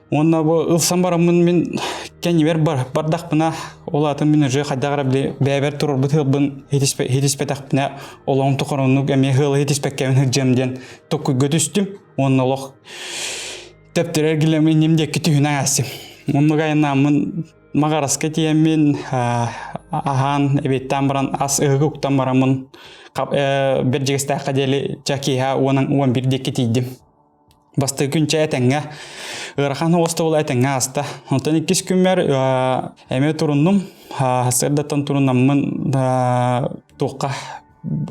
Уонна бу ылсан бараммын мин кэннибэр бар, бардахпына, ол атын мин уже хайдах эрэ били бэйэбэр турарбыт ыалбын хитиспэтэхпинэ, олоҕум тохороннук эмиэ ыалы хитиспэккэбин сылдьыам диэн токуйга түстүм. Уонна олох тэптэрэр гилэмин ним диэки түһүнэн аастым. Оннук айаннааммын Маҕараска тиийэммин аһаан эбиэттээн баран ас ыһыгы уктан бараммын Бэрдьигэстээххэ диэри чэ киэһэ 11 диэки тиийдим. Бастакы күн чэ этэҥҥэ ыарахан оҕустубул этэҥҥэ ааста. Онтон иккис күммэр эмиэ туруннум. Сарсыардаттан турунаммын туохха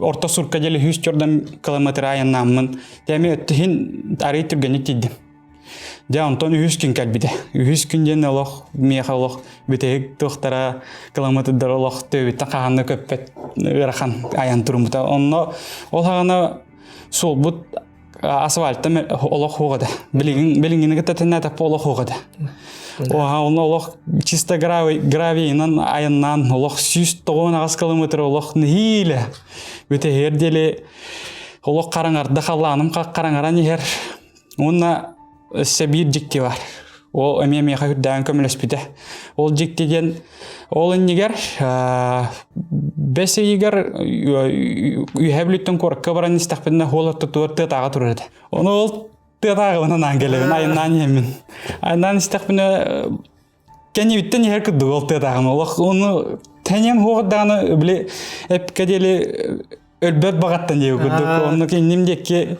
орто сурка диэри 100 чордан километр айаннааммын эмиэ өттүһүн арый түргэнник тиийдим. Дьэ, онтон үһүс күн кэлбитэ. Үһүс күн диэн олох миэхэ олох бүтэһик туохтара кыламмытыддар олох төбүттэн хаһан да көппөт ыарахан айан туруммута. Онно ол хаҕана суолбут асфальтта олох хуох этэ. Билигин билиҥҥини кытта тэннээтэхпэ олох хуох этэ. Оха онно олох чисто гравий гравийынан айаннаан олох 198 километр олох нэһиилэ бүтэһиэр диэли олох хараҥарда халлааным хараҥаран иһэр. Уонна өссө биир дьикти бар. Ол эмиэ миэхэ үрдээн көмөлөспүтэ. Ол дьикти диэн ол иннигэр бэс ыйыгар үөһээ Бүлүүттэн куоракка баран истэхпинэ хуол ортотугар тыатааҕа турар этэ. Ону ол тыатааҕыбынан аан кэлэбин, айаннаан иһэммин. Айаннаан истэхпинэ кэннибиттэн иһэр курдук ол тыатааҕым. Олох ону тэниэм хуох даҕаны били эпкэ диэли өлбөт баҕаттан диэби курдук. Онно кинним диэки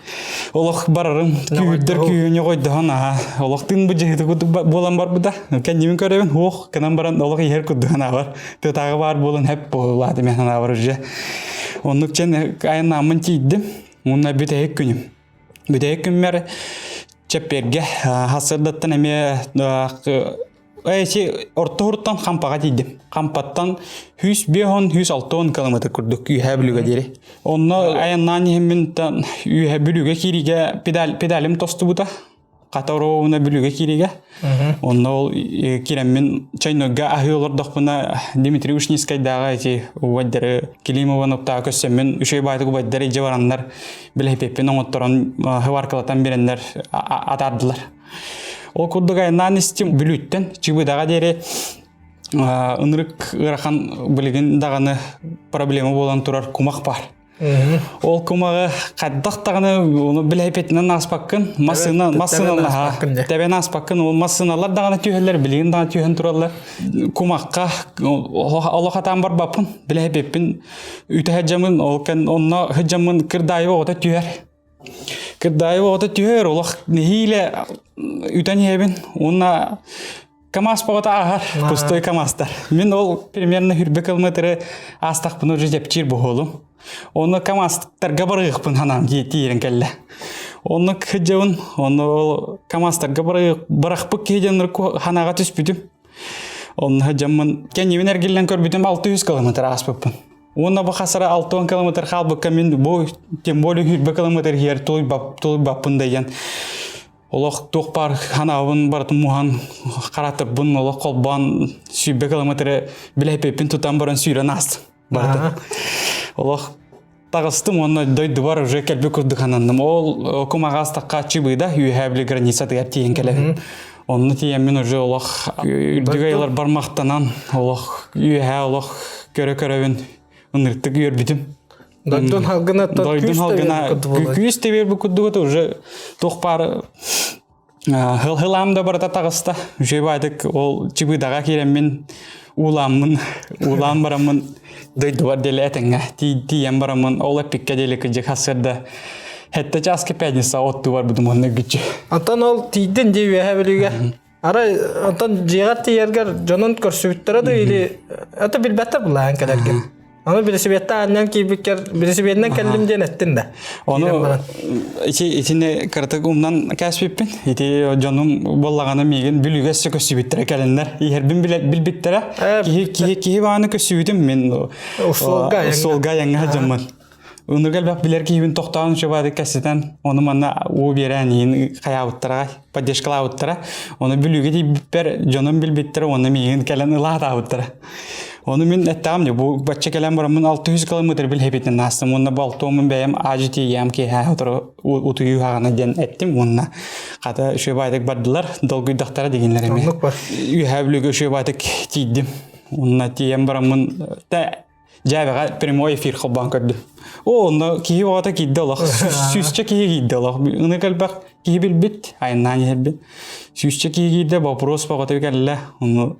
олох барарым күүһүрдэр күүһүнү қойдоһон аха олох тыын бу дьыһыты курдук буолан барбыта. Кэннибин көрөбүн хуох кынан баран олох иһэр курдук санаабар. Тыатааҕы баар буолан хэп буолааты мен санаабар уже. Оннук чен айаннааммын тиийдим. Уонна бүтэһик күнүм. Бүтэһик күммэр чэппиэргэ хасырдаттан эмиэ Эти орто хуруттан Хампаҕа тиийдим. Хампаттан 105 160 километр курдук Үөһээ Бүлүүгэ диэри. Онно айаннаан иһэммин Үөһээ Бүлүүгэ киириигэ педаль, педалим тостубута. Хата оруобуна Бүлүүгэ киириигэ. Онно ол киирэммин чайнойга аһыы олордохпуна Дмитрий Ушницкайдааҕы эти убайдары Климован оптааҕы көрсөммүн үчүгэй баайтык убайдар илдьэ бараннар билэһиппин оҥотторон хыбаркалатан биэрэннэр атаардылар. Ол курдук айаннаан истим Бүлүүттэн Чыбыдаҕа диэри ынырык ыарахан билигин даҕаны проблема буолан турар кумах бар. Ол кумаҕы хайдах даҕаны ону билэһиппитинэн ааспаккын, массыына массыыналаһа тэбэн ааспаккын, ол массыыналар даҕаны түһэллэр, билигин даҕаны түһэн тураллар. Кумахха олох атаан барбаппын, билэһиппиппин үтэ сылдьаммын, ол кэн онно сылдьаммын кырдаайы оҕото түһэр. Кырдаайы оҕото түһэр, олох нэһиилэ үтэн иһэбин уонна КамАЗ бөҕөтө ааһар, пустой КамАЗтар. Мин ол примерно хүрбэ километры аастахпына уже дьэпчиир буолум. Онно КамАЗтарга барыахпын санаам тиийэн кэллэ. Онно кыдьабын, онно ол КамАЗтарга барахпыт киһи диэн ханаҕа түспүтүм. Онно дьаммын кэннибин эргиллэн көрбүтүм 600 километр ааспыппын. Уонна бу хасара 60 километр хаалбыкка мин бу тем более 100 километр иһэр тулуйбаппын да диэн олох туох баар ханаабын барытын муһан харатырбын олох холбоон 100 километры билэппиппин тутан баран сүүрэн аастым. Барытын. Олох таҕыстым уонна дойдубар уже кэлбит курдук ананным. Ол кумаҕаас таххааччы быыда үөһээ били границатыгар тиийэн кэлэбин. Онно тиийэммин уже олох үрдүк айылар бармахтанан олох үөһээ олох көрө-көрөбүн ынырыктык үөрбүтүм. Дойдун халгына Дойдун халгына күүс тэбиэр бу курдук уже туох баар Хыл-хылаам да барыта таҕыста. Үчүгэй баайдык ол чыбыыдаҕа киирэммин уулааммын, уулаан бараммын дойдубар диэли этэҥҥэ тиийэн бараммын ол эппиккэ диэли кыдьык сарсыарда сэттэ чааска пятница оттуу барбытым уонна күччү. Оттон ол тиийдин дии үөһэ Бүлүүгэ. Арай оттон дьиэҕэр тиийэргэр дьонун көрсүбүттэрэ да или это билбэттэр булаан кэлэргэ. Аны билисибиэтте аанньан киирбиккэр билисибиэтинэн кэллим диэн эттин да. Ону ити итини кыратык умнан кээспиппин. Ити дьонум буоллаҕына миигин бүлүүгэ өссө көссүбүттэрэ кэлэннэр. Иһэрбин билбиттэрэ. Киһи киһи киһи бааны көссүбүтүм мин Суолга айаҥҥа дьоммун. Унуга элбэх билэр киһибин тохтоон чубаады кэситэн, ону манна уу биэрэн иһин хайаабыттара, поддержкалаабыттара. Ону бүлүүгэ тиийбиппэр дьонум билбиттэрэ уонна миигин кэлэн ылаатаабыттара. Ону мин эттэҕим дии, бу бачча кэлэн бараммын 600 километр билһэбитин аастым уонна балтуоммун бэйэм аадьы тиийэм киэһэ сотору утуйуу хаҕана диэн эттим уонна хата үчүгэй баайдык бардылар, долгуйдахтара дигиннэр эмиэ. Оннук бар. Үөһээ Бүлүүгэ үчүгэй баайдык тиийдим. Уонна тиийэн бараммын дьээбэҕэ прямой эфир холбоон көрдүм. О, онно киһи оҕото киирдэ олох. Сүүсчэ киһи киирдэ олох. Ынык элбэх киһи билбит, айаннаан иһэрбин. Сүүсчэ киһи киирдэ, вопрос бөҕөтө кэллэ. Ону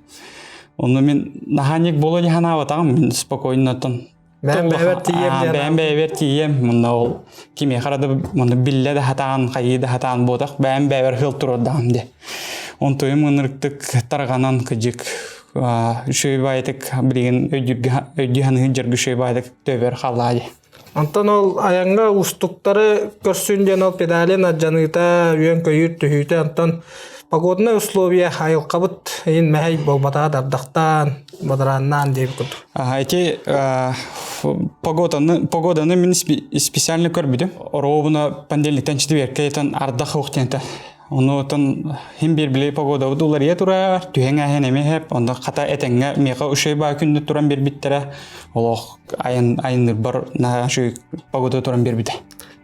ону мин наһаа буолуо дии санаабатаҕым. Мин спокойно оттон Бэйэм бэйэбэр тиийиэм диэн. Бэйэм бэйэбэр тиийиэм. Мунна ол кимиэхэ да муну биллэ да хатаан, хайыы да хатаан буотах. Бэйэм бэйэбэр хыл туруордаҕым дии. Онтуйум ынырыктык тарҕанан кыдьык үчүгэй баайытык билигин өйдүүргэ өйдүү саныыр дьаргы үчүгэй баайытык төбөр халлаа дии. Онтон ол айаҥҥа уустуктары көрсүн диэн ол педалин алдьаныыта, үөн-көйүүр түһүүтэ, онтон погоднай условия айылҕабыт иһин мэһэй буолбатаҕа дардахтаан, бадарааннаан диэбит курдук. Ити погоданы, погоданы мин специально көрбүтүм. Оруобуна понедельниктан четверкэ ардах уох диэнтэ. Онуотан хим биир били погодабыт уларыйа турар, түһэҥ ааһан эмиэ хэп, онно хата этэҥҥэ миэхэ үчүгэй баа күндү туран биэрбиттэрэ, олох айан айанныырбар наһаа үчүгэй погода туран биэрбитэ.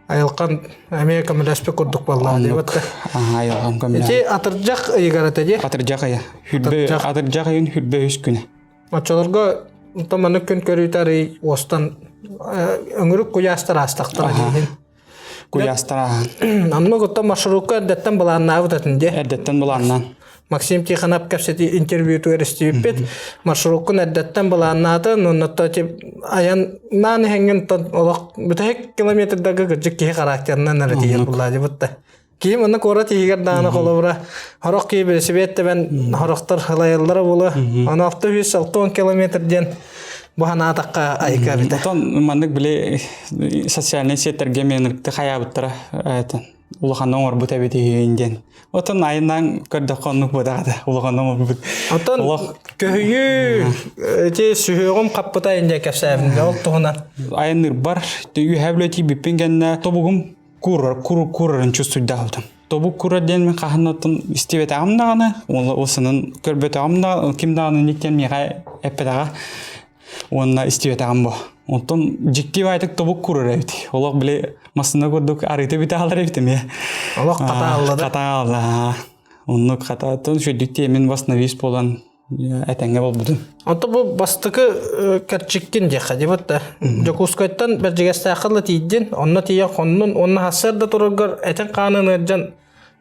Айылҕан эмиэ көмөлөспүт курдук буоллаҕа диэбит да. Айылҕам көмөлөһөн. Ити атырдьах ыйыгар этэ дии. Атырдьах ыйа. Хүрбэ атырдьах ыйын хүрбэ үс күнэ. Оччолорго онтон маннык күн көрүүтэ арый уостан өҥүрүк куйаастар аастахтара диэһин. Куйаастар ааһан. Оннук оттон маршрутка эрдэттэн былааннаабыт этин дии. Эрдэттэн былааннаан. Максим Тихонов кэпсэтии интервьютугар истибиппит. Маршруккун эрдэттэн былааннаатын, оннотто айаннаан иһэҥҥин олох бүтэһик километрдарга кырдьык киһи характерынан эрэ тиийэр буллаа дебутта. Киһи манна куорат иһигэр даҕаны холобура хорох киһи велосипед тэбэн хорохтор ылайаллара буолуо. Аны 660 километр диэн бу санаатахха айыка эбитэ. Отон маннык били социальнай сеттерге менрикти хайаабыттара улахан оҥорбут эбит иһин диэн. Отон айынан көрдөххө оннук буотаҕата улахан оҥорбут. Отон көһүйүү ити сүһүөҕүм хаппыта инде кэпсээбин ол туһунан. Айаннырбар үһэ билэ тиийбиппин кэннэ тобугум курар кур курарын чувствуйдаабытым. Тобук курар диэн мин хаһан истибэтэҕим даҕаны, ол сынын көрбөтөҕүм да, ким даҕаны никтен миэхэ эппэтэҕэ уонна истибэтэҕим бу. Онтон дьикти баайтык тобук курар эбит. Олох били массыына курдук арыыта бүтэ хаалар эбит эмиэ. Олох хата да. Хата хаалла. Оннук хата тон шүдүк тиэмин восстановись буолан этэҥҥэ буолбутум. Онто бу бастакы кэрчиккин диэххэ дибит да. Дьокуускайтан Бэрдьигэстээххэ ыла тиийдин, онно тиийэн хоннун уонна сарсыарда тураргар этин хаанын ыалдьан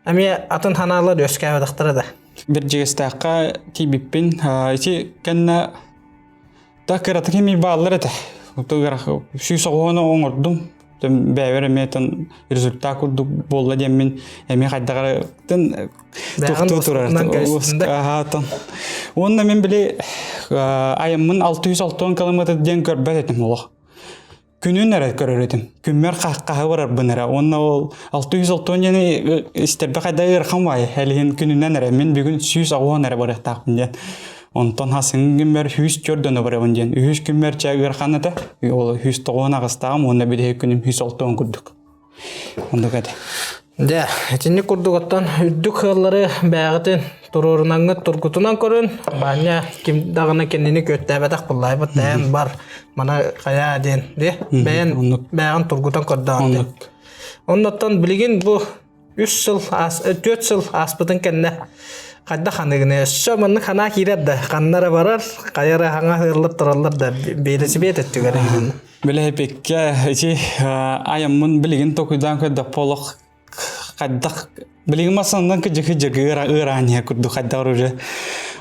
эмиэ атын ханаалар үөскээбэтэхтэрэ да. Бэрдьигэстээххэ тиийбиппин ити кэннэ Да кыратык эмиэ бааллар этэ. Сүүс оҕону оҥордум. Бэйэбэр эмиэ тон результат курдук буолла диэммин эмиэ хайдах эрэ тохтуу турар. Аха Уонна мин били айаммын 660 километр диэн көрбөт этим олох. Күнүн эрэ көрөр этим. Күммэр хаһы барарбын эрэ. Уонна ол 660 диэни истэрбэ хайда ыарахан баайы. Элиһин күнүнэн эрэ. Мин бүгүн 160 эрэ барыахтаахпын диэн. Онтон хасыҥ күммэр 104 дьоно барабын диэн. Үһүс күммэр чэ ыарахан этэ. Ол 198-ааҕым уонна бүтэһик күнүм 160 курдук. Оннук этэ. Дьэ, итинник курдук оттон үрдүк ыаллары бэйэҕитин туруорунаҥҥыт тургутунан көрүн, Баанньа ким даҕаны кинини күөттээбэтэх буллаайбыт тэйэн бар, мана хайаа диэн, дии, бэйэн бэйэҕин тургутан көрдөҕүн диэн. Оннуттан билигин бу үс сыл аас, 4 сыл ааспытын кэннэ хайдах ханыгыны өссө маннык ханаа киирэр да, ханна эрэ барар, хайа эрэ хаҥа ыаллар тураллар да, биэлэсибиэт өттүгэр Билэһипиккэ ити айаммын билигин токуйдаан көрдөхпө олох хайдах билигин масандан кыдьык кыдьык ыараан иһэр курдук хайдах уже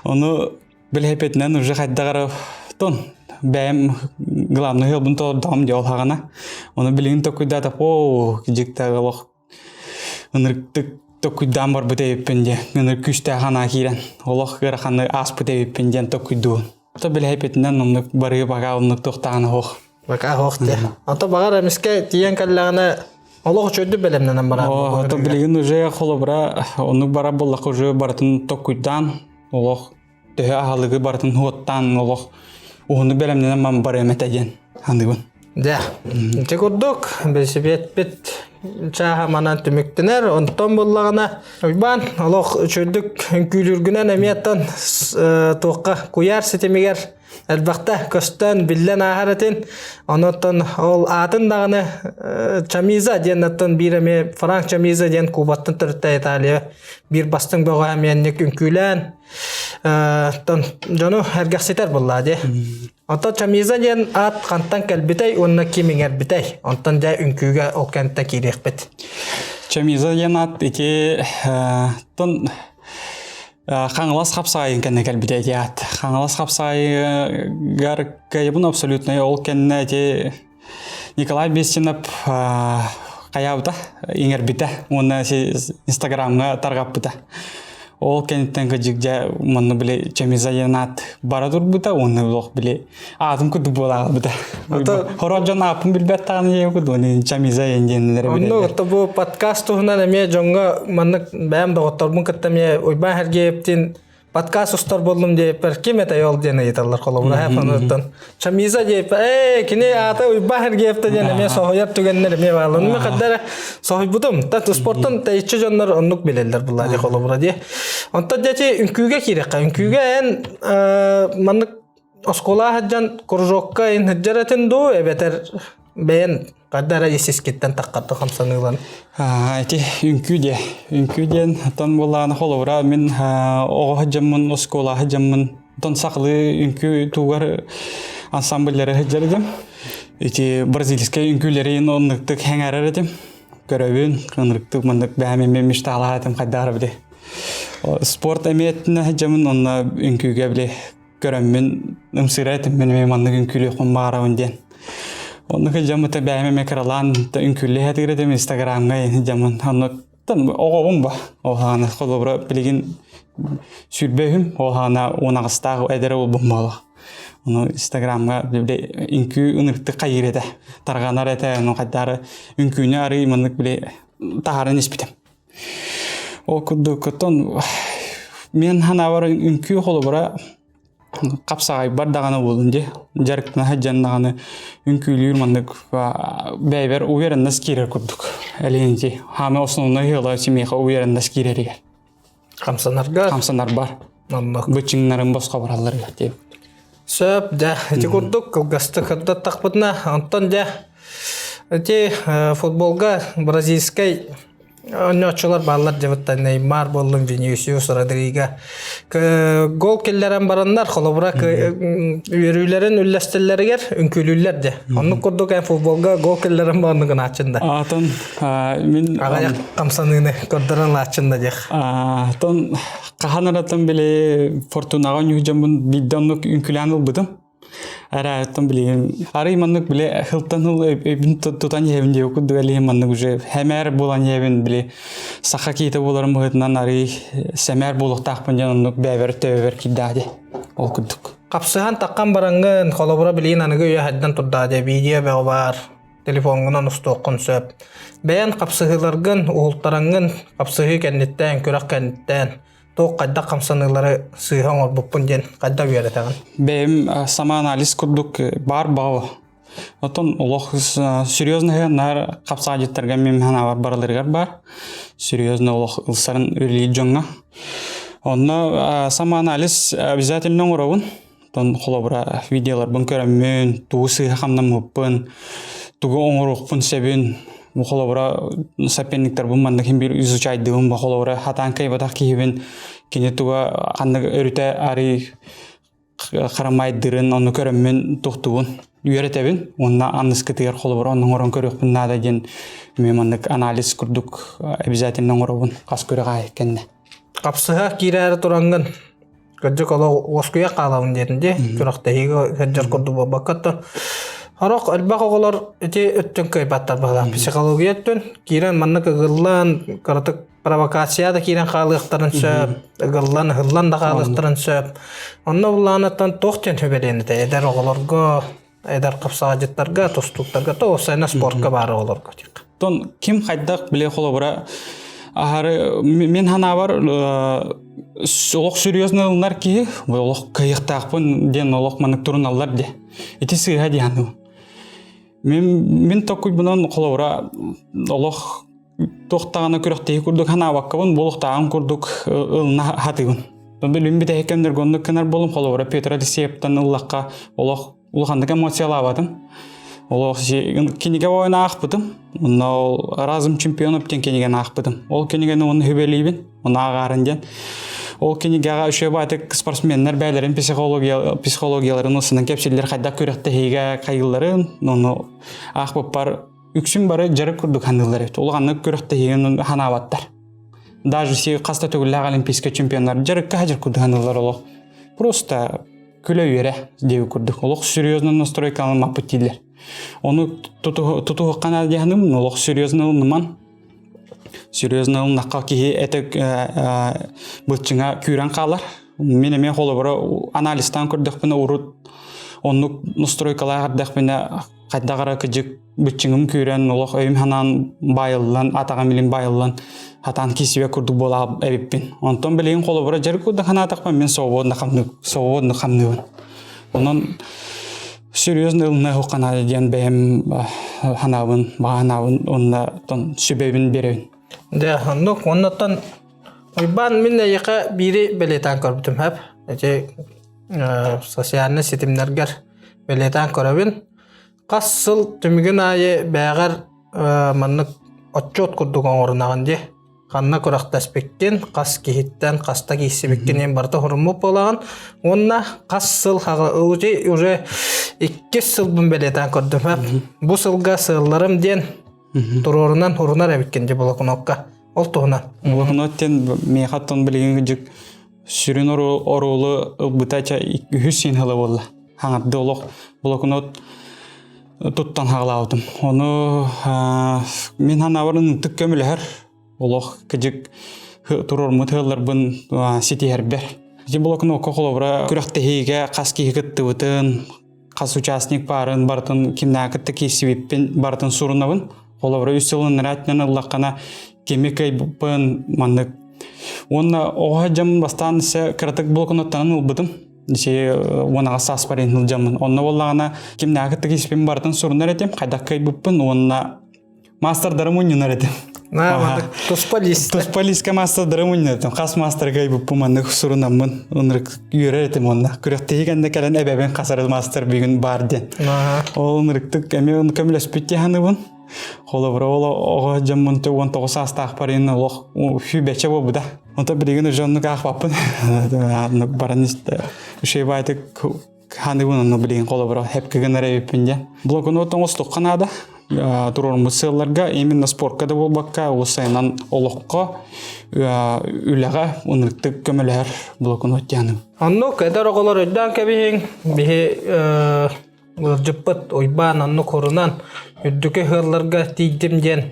ону билэһиппитинэн уже хайдах эрэ тон бэйэм главный ыалбын толордоҕум дии ол хаҕана ону билигин токуйдаатах оо кыдьык олох ынырыктык токуйдаан барбыт эбиппин диэн ынырык күүстээх анаа киирэн олох ыараханнык ааспыт эбиппин диэн токуйдуубун То билэһиппитинэн оннук барыы багаа оннук туохтаҕына суох. Багаа суох дии. Ото баҕар эмискэ тиийэн кэллэҕинэ олох үчүгэйдик бэлэмнэнэн барар. Ото билигин уже холобура оннук барар буоллахха уже барытын токуйдаан олох төһө аһылыгы барытын хуоттаан олох уһуннук бэлэмнэнэн ман барыам этэ диэн саныыбын. Дьэ, ити курдук бэлисипиэппит чааһа манан түмүктэнэр. Онтон буллаҕына Уйбаан олох үчүгдүк үҥкүүлүүргүнэн эмиэттэн туохха куйаар ситимигэр элбэхтэ көстөн биллэн ааһар этин. Онуттан ол аатын даҕаны Чамиза диэн оттон биир эмиэ Франк Чамиза диэн Кубаттан төрүттэй Италия биир бастыҥ бөҕө эмиэнник үҥкүүлээн дьону эргэхситэр буоллаа дии. Оттон Чамиза диэн аат хантан кэлбитэй уонна ким иҥэрбитэй? Онтон дьэ үҥкүүгэ ол кэнтэ киириэхпит. Чамиза диэн аат ити тон Хаҥалас хапсаайын кэннэ кэлбитэ ити аат. Хаҥалас хапсаайыгар кыайбын абсолютнай ол кэннэ ити Николай Бестинов хайаабыта, иҥэрбитэ уонна Инстаграмҥа тарҕаппыта. Ол кэнниттэн кыдьык дьэ манна били Чемизаянат бара турбута уонна олох били аатым курдук буола хаалбыта. Хорох дьон ааппын билбэт даҕаны диэн курдук Чамизаян диэннэр Онно отто бу подкаст туһунан эмиэ дьоҥҥо маннык бэйэм доҕотторбун кытта эмиэ Уйбаан Сергеевтин подкаст устар буоллум диэппэр ким этэй ол диэн ыйыталлар холобура хафаныттан Чамиза диэппэр ээ кини аата Уйбаан Сергеевта диэн эмиэ соһуйар түгэннэр эмиэ бааллар мен хаддара соһуйбутум та спорттан тэйиччи дьоннор оннук билэллэр булла дии холобура дии онтон дьэти үҥкүүгэ киирэххэ үҥкүүгэ эн маннык Оскуола сылдьан кружокка ин сылдьар этин дуу эбэтэр бэйэн ханна эрэ ис-искиттэн таххарда хамсаныылан? Ити үҥкүү диэ. Үҥкүү диэн оттон буоллаҕына холобура мин оҕо сылдьаммын, оскуола сылдьаммын оттон сахалыы үҥкүү тугар ансамбльлары сылдьар этим. Ити бразильскай үҥкүүлэрин оннуктук сэҥээрэр этим. Көрөбүн, ынырыктык маннык бэйэм эмиэ мечталаах этим хайдах эрэ били. Спорт эмиэ өттүнэн сылдьаммын онно үҥкүүгэ били көрөммүн ымсыыра этим мин эмиэ маннык үҥкүүлүөхпүн баҕарабын диэн. Оннук дьоммута бэйэм эмиэ кыралаан үҥкүүллэ сатыыр этим инстаграмҥа дьоммун онно оҕобун ба ол хаана холобура билигин сүүрбэ үһүм ол хаана 18-таах эдэр уолбун буолла. Ону инстаграмҥа били үҥкүү ынырыктык хайыыр этэ тарҕанар этэ ону хайдаары үҥкүүнү арый маннык били таһааран испитим. Ол курдук оттон мин санаабар үҥкүү холобура хапсаҕайбар даҕаны буолун дии. Дьарыктана сылдьан даҕаны үҥкүүлүүр маннык бэйэбэр уверенность киирэр курдук. Элиэнти хаамыы основной ыала миэхэ уверенность киирэригэр. Хамсанарга? Хамсанарбар. Оннук. Бычыҥнарын босхо баралларыгар диэбит. Сөп, дьэ, ити курдук кылгастык ырдаттахпытына, онтон дьэ ити футболга бразильскай Оонньооччулар бааллар дьабыттан Неймар буоллун, Винисиус, Родриго. Гол киллэрэн бараннар, холобура үөрүүлэрин үллэстэллэригэр үҥкүүлүүллэр дьэ. Оннук курдук эн футболга гол киллэрэн баранны гынааччын да. Атын мин Аҕыйах хамсаныыны көрдөрөн лааччын да диэх. Атын хаһан эрэтэн били Фортунаҕа ньуһдьаммын биирдэ оннук үҥкүүлээн ылбытым. Арааһыттан билигин арый маннык били хылтан хыл өйбүн тутан иһэбин диэбит курдук элиһин маннык уже хэмээр буолан иһэбин били саха киһитэ буоларым быһыытынан арый сэмээр буолуохтаахпын диэн оннук бэйэбэр төбөбөр киирдээх дии ол курдук. Хапсыһан таххан бараҥҥын холобура билигин аныгы үйэ хайдан турдаа дии видео бөҕө баар. Телефоҥҥунан устуоххун сөп. Бэйэн хапсыһыыларгын, уһултараҥҥын хапсыһыы кэнниттэн, күрэх кэнниттэн туох хайдах хамсаныылары сыыһа оҥорбуппун диэн хайдах үөрэтэҕин? Бэйэм самоанализ курдук баар баҕа. Оттон олох серьезно наар хапсаадьыттарга мин санаабар барыларыгар баар. Серьезно олох ылсарын үлэлиир дьоҥҥо. Онно самоанализ обязательно оҥоробун. Оттон холобура видеоларбын көрөммүн, тугу сыыһа хамнаммыппын, тугу оҥоруохпун сөбүн, бу холобура соперниктарбын маннык иһин биир изучайдыыбын, бу холобура хатаан кыайбатах киһибин кини туга ханнык өрүтэ арый харамайдырын ону көрөммүн тухтубун үөрэтэбин уонна анныскытыгар холобура онно оҥорон көрүөхпүн наада диэн мен маннык анализ курдук обязательно оҥоробун хас күрэх аайы кэннэ. Хапсыһа киирээри тураҥҥын Кырдьык олох уоскуйа хаалабын диэтин дии. Күрэхтэһиигэ сылдьар курдук буолбакка то Сорох элбэх оҕолор ити өттүн кыайбаттар быһыылаах. Психология өттүн киирэн маннык ыгыллан, кыратык провокация да киирэн хаалыахтарын сөп, ыгыллан, ыһыллан да хаалыахтарын сөп. Онно буллаанаттан туох диэн сүбэлиэн этэ эдэр оҕолорго, эдэр хапсаҕадьыттарга, тустууктарга, то уопсайынан спортка баар оҕолорго диэххэ. Тон ким хайдах биле холобура аһары мин ханаабар олох серьезно ылынар киһи олох кыайыахтаахпын диэн олох маннык туруналлар де ити сыыһа дии саныыбын мин мин токуйбунан холобура олох туохтаҕына күрэхтэһии курдук санаабаккабын буолуохтааҕын курдук ылына хатыыбын билим бүтэһик кэмнэргэ оннук гынар буолум холобура Петр Алексеевтан ыллахха олох улаханнык эмоциялаабатым. Олох кинигэ бойун аахпытым. Онно ол «Разум чемпионов» диэн кинигэни аахпытым. Ол кинигэни уонна хүбэлиибин, оны ааҕаарын диэн. Ол кинигэҕэ үчүгэй баайтык спортсменнар бэйэлэрин психология, психологияларын ылсынан кэпсииллэр хайдах күрэхтэһиигэ хайыылларын, ону аахпыппар үксүн бары дьарык курдук саныыллар эбит. Улаханнык күрэхтэһиини санаабаттар. Даже си хас да төгүллээх олимпийскай чемпионнар дьарыкка хадьар курдук саныыллар олох. Просто күлэ-үөрэ диэбит курдук. Олох серьезно настройкаламмаппыт дииллэр. Ону тутуһукка наада диэхиним, олох серьезно ылыныман. Серьезно ылыннахха киһи этэ былчыҥа күүрэн хаалар. Мин эмиэ холобура анализтаан көрдөхпүнэ урут оннук настройкалаах эрдэхпинэ хайдах эрэ кыдьык быччыҥым күүрэн, олох өйүм санаан баайыллан, атаҕым илин баайыллан, хатаан киисибэ курдук буолаа эбиппин. Онтон билигин холобура дьарык курдук санаатахпын мин свободно хамныы, свободно хамныыбын. Онон серьезно ылына ханаада диэн бэйэм ханаабын, баҕа ханаабын уонна тон сүбэбин биэрэбин. Дьэ, оннук. Оннуттан Уйбаан мин эйиэхэ биири бэлиэтээн көрбүтүм хэп. Ити социальнай ситимнэргэр бэлиэтээн көрөбүн. Хас сыл түмүгүн аайы бээҕэр маннык отчуот курдук оҥорунаҕын дии. Ханна күрэхтэспиккин, хас киһиттэн хаста киирсибиккин иһин барыта хоруммут буолаҕын. Уонна хас сыл уже иккис сылбын бэлиэтээн көрдүм. Бу сылга сыалларым диэн туруорунан урунар эбиккин дии блокнокка. Ол туһунан. Блокнот диэн миэхэ оттон билигин кырдьык сүрүн оруолу ылбыта үһүс син сыла буолла. Хаҥарды олох блокнот туттан хаалаабытым. Ону мин санаабар ынтык көмөлөһөр. Олох кыдьык туруормут ыалларбын ситиһэрбэр. Ити блокнокка холобура күрэхтэһиигэ хас киһи кыттыбытын, хас участник баарын барытын кимнээх кытта киирсибиппин барытын сурунабын. Холобура үс сылын ратынан ыллаххына кими кыайбыппын маннык. Уонна оҕо дьаммын бастаан се кыратык блокноттанан ылбытым. Ити уонаҕа сааспар иһин сылдьаммын. Онно буоллаҕына кимнээх кытта киирсибиппин барытын сурунар этим, хайдах кыайбыппын уонна Мастердары мунньунар этим. Туспа лист. Туспа лиискэ мастердары мунньунар этим. Хас мастер кыайбыппын маннык сурунаммын ынырык үөрэр этим онно. Күрэхтэһии кэннэ кэлэн эбэбин хасар мастер бүгүн бар диэн. Ол ынырыктык эмиэ көмөлөспүт дии саныыбын. Холобура ол оҕо дьоммун 19 саастаахпар иһин олох хүбэчэ буолбута. Онто билигин уже оннук аахпаппын. Баран истэ. Үчүгэй баайтык Ханыбын онно билигин холобура хэпкэ гынар эбиппин диэн. Блокнот оҥостуохха наада. Туруоруммут сыалларга именно спортка да буолбакка, уопсайынан олоххо, үлэҕэ ынырыктык көмөлөһөр блокнот диэным. Оннук эдэр оҕолор өйдөөн кэбиһиҥ. Биһи ыалдьыппыт Уйбаан оннук хорунан үрдүкү ыалларга тиийдим диэн.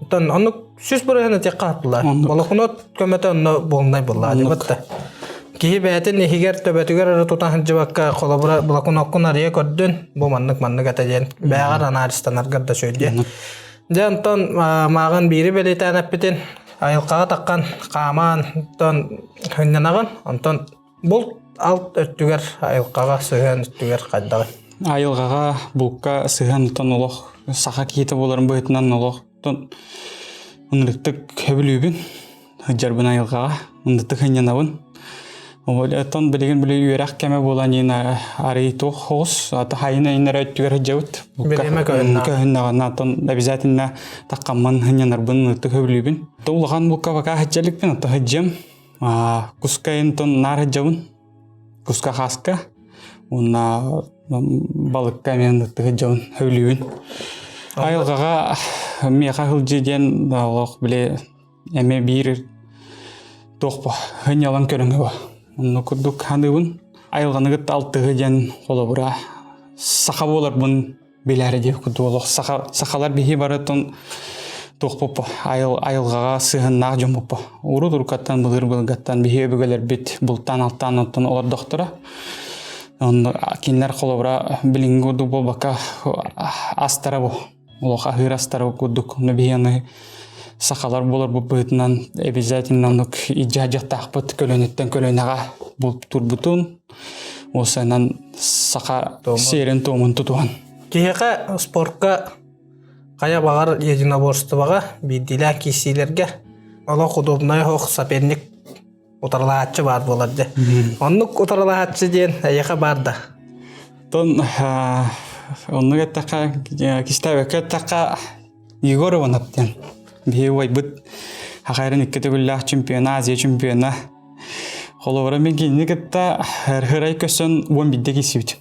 Оттон оннук 100% этиэххэ хааттылар. Блокнот көмөтө онно буолнай буолла. Дебатта. Киһи бэйэтин иһигэр төбөтүгэр эрэ тутан сылдьыбакка, холобура, блокноккун арыйа көрдүн, бу маннык-маннык этэ диэн бэйэҕэр анализтанаргар да үчүгэй. Дьэ, онтон мааҕын биири бэлиэтээн эппитин, айылҕаҕа таххан хаамаан, онтон сынньанаҕын, онтон булт алт өттүгэр айылҕаҕа сыһыан өттүгэр хайдаҕый? Айылҕаҕа булка сыһыан оттон олох саха киһитэ буоларын быһыытынан олох оттон ынырыктык сөбүлүүбүн. Сылдьарбын айылҕаҕа, ындытык сынньанабын. Оттон билигин били үөрэх кэмэ буолан иин арый туох оҕус, ата хайын айыннара өттүгэр сылдьабыт. Бириэмэ көһүннэҕэ. Көһүннэҕинэ, оттон обязательно таххаммын сынньанарбын ынырыктык сөбүлүүбүн. Улахан булка пока сылдьа иликпин, оттон сылдьыам. Куска оттон наар сылдьабын. Куска хааска уонна балыкка эмиэ ынырыктык сылдьабын, сөбүлүүбүн. Айылҕаҕа миэхэ сылдьыы диэн олох били Эмиэ биир туох бу сынньалаҥ көрүҥэ бу. Онно курдук саныыбын. Айылҕаны кытта алтыһыы диэн холобура саха буоларбын билээри диэх курдук олох саха сахалар биһи барытын туох буппу айыл айылҕаҕа сыһыаннаах дьон буппу. Урут уруккаттан былыр былыргаттан биһи өбүгэлэрбит бултаан алтаан оттон олордохторо. Онно кинилэр холобура билиҥҥи курдук буолбакка астара бу. Олох аһыыр астара курдук. Ону биһи аны сахалар буоларбыт быһыытынан обязательно оннук илдьэ дьахтаахпыт көлөнүттэн көлөнөҕө бултуурбутун уосанан саха сиэрин-туомун тутуһан. Киһиэхэ спортка хайа баҕар единоборствоҕа биирдиилээх киирсиилэргэ олох удобнай оһох соперник утарылаһааччы баар буолар дьэ. Оннук утарылаһааччы диэн эйиэхэ баар да? Тон оннук эттэххэ, кистээбэккэ эттэххэ, Егор Иванов диэн биһи убайбыт хахайрын икки төгүллээх чемпиона, Азия чемпиона. Холобура мин кинини кытта ырай көсөн 11-де киирсибит.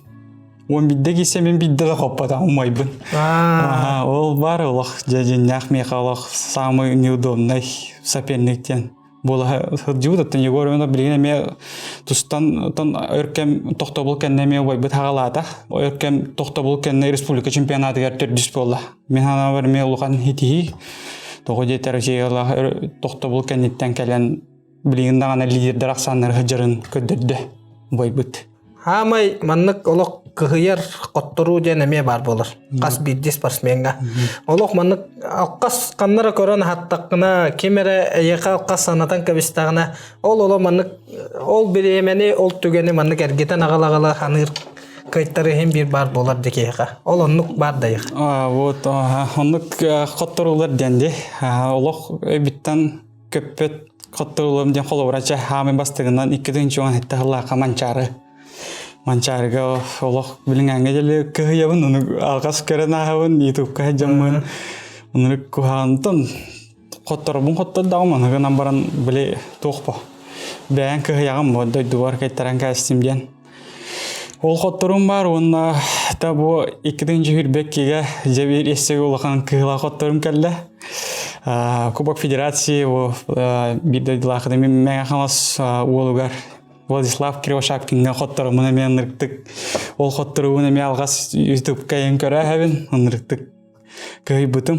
11-де киирсэ мин биирдэ да хоппотоҕум умайбын. Ол бар олох дьэ миэхэ олох самый неудобный соперник диэн буола сылдьыбыт. Оттон Егор Иванов билигин эмиэ тустан оттон өр кэм тохтобул кэннэ эмиэ убайбыт хаҕалаата. Өр кэм тохтобул кэннэ республика чемпионатыгар төрдүс буолла. Мин санаабар эмиэ улахан итиһии. Тоҕо диэтэр Россиялаах тохтобул кэнниттэн кэлэн билигин даҕаны лидердэр ахсааннара сылдьарын көрдөрдө убайбыт. Хаамай маннык олох кыһыйар хотторуу диэн эмиэ баар буолар. Хас биирдии спортсмеҥҥа. Олох маннык алқас ханнара көрөн аһаттаххына, ким эрэ эйиэхэ алқас санатан кэбистэҕинэ, ол олох маннык ол бириэмэни, ол түгэни маннык эргитэн аҕала-аҕала ханыыр кыайтары иһин биир баар буолар дии киһиэхэ. Ол оннук баар да эйиэхэ. Вот оннук хотторуулар диэн дии. Олох өйбүттэн көппөт хотторууларым диэн холобура чэ хаамый бастыгынан 2017 сыллаахха Манчаары Манчаарыга олох билиҥээҥҥэ дьэлэ кыһыйабын ону алҕас көрөн ааһабын ютубка сылдьаммын ону куһаҕантан хотторобун хоттордоҕум ону гынан баран били туох бо бэйэҥ кыһыйаҕын бу дойдубар кэйтэрэн кээстим диэн Ол хотторум баар уонна та бу 2022-гэ дьэ биир эссеге улахан кыһыла хотторум кэллэ. Кубок Федерации бу биир дойдулаахыны мин Мэҥэ Хаҥалас уолугар Владислав Кривошапкиҥҥа хотторумун эмиэ ынырыктык ол хотторуубун эмиэ алҕас ютубка эйэн көрөөһөбүн ынырыктык кыһыйбытым.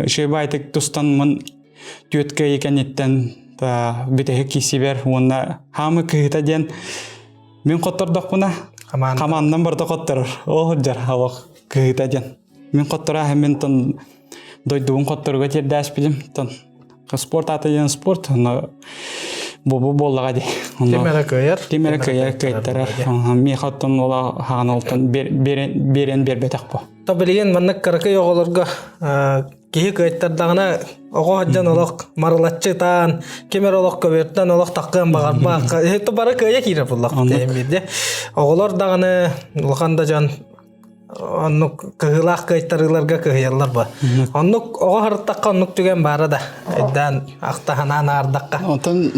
Үчүгэй тустан түөрт кыайыы кэнниттэн бүтэһик киирсибэр уонна хаамы кыһыта диэн мин хоттордохпуна хамаандан барыта хотторор ол сылдьар олох кыһыта диэн мин хотторо мин тон дойдубун хотторуга тиэрдээспитим тон спорт аата диэн спорт но бу буоллаҕа дии ким эрэ кыайар ким эрэ кыайар кыайтарар миэхэ оттон ола хаан олтон биэрэн биэрбэтэх бу То билигин маннык кыракый оҕолорго киһи кыайтардаҕына оҕо сылдьан олох марылаччы ытаан ким эрэ олох көбүөртэн олох таххыан баҕарбаах то бары кыайа киирэр буллах биирдэ оҕолор даҕаны улахан да дьон оннук кыһыылаах кыайтарыыларга кыһыйаллар ба оннук оҕо харыттахха оннук түгэн баара да өйдөөн ахта санаан аардахха онтон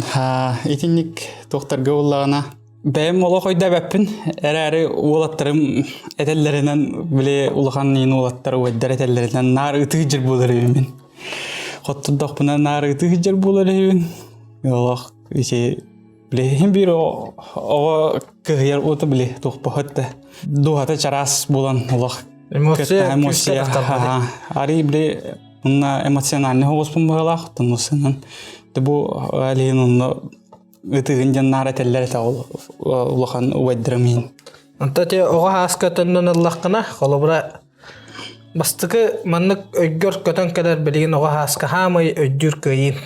итинник туохтарга буллаҕына Бэйэм олох өйдөөбөппүн эрээри уолаттарым этэллэринэн били улахан иин уолаттар убайдар этэллэринэн наар ытыы дьир буолар үһүммүн. Хоттордохпуна наар ытыы дьир буолар үһүбүн. Олох ити били иһин биир оҕо кыһыйар уота били туохпахыт да дууһата чараас буолан олох эмоция эмоция арый били онно эмоциональный оҕуспун быһыылаах тонусынан бу алиһин онно. ытыгын диэн наара этэллэр этэ ол улахан убайдарым иһин. Онто те оҕо ааска төннөн ыллаххына, холобура бастакы маннык өйгөр көтөн кэлэр билигин оҕо ааска хаамай өйдүүр кыайыын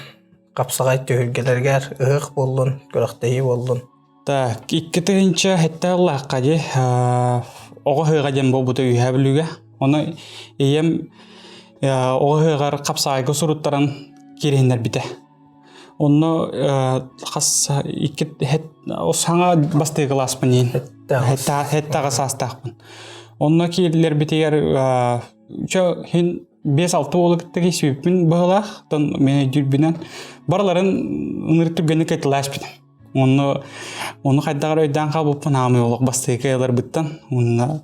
хапсаҕай түһүлгэлэригэр ыһыах буоллун, күрэхтэһии буоллун. Так, 2007 ыллаахха дии оҕо ыһыаҕа диэн буолбута Үөһээ Бүлүүгэ. Ону ийэм оҕо ыһыаҕар хапсаҕайга суруттаран кириһиннэрбитэ. Онно хас икки саҥа бастакы кылааспын иин. Хэттэҕэ саастаахпын. Онно киирилэрбитигэр чө хин 5-6 уолу кытта киирсибиппин быһылаах, тон мен өйдүүрбүнэн барыларын ынырык түргэнник кытылааспытым. Онно ону хайдах эрэ өйдөөн хаалбыппын аамый олох бастакы ыларбыттан уонна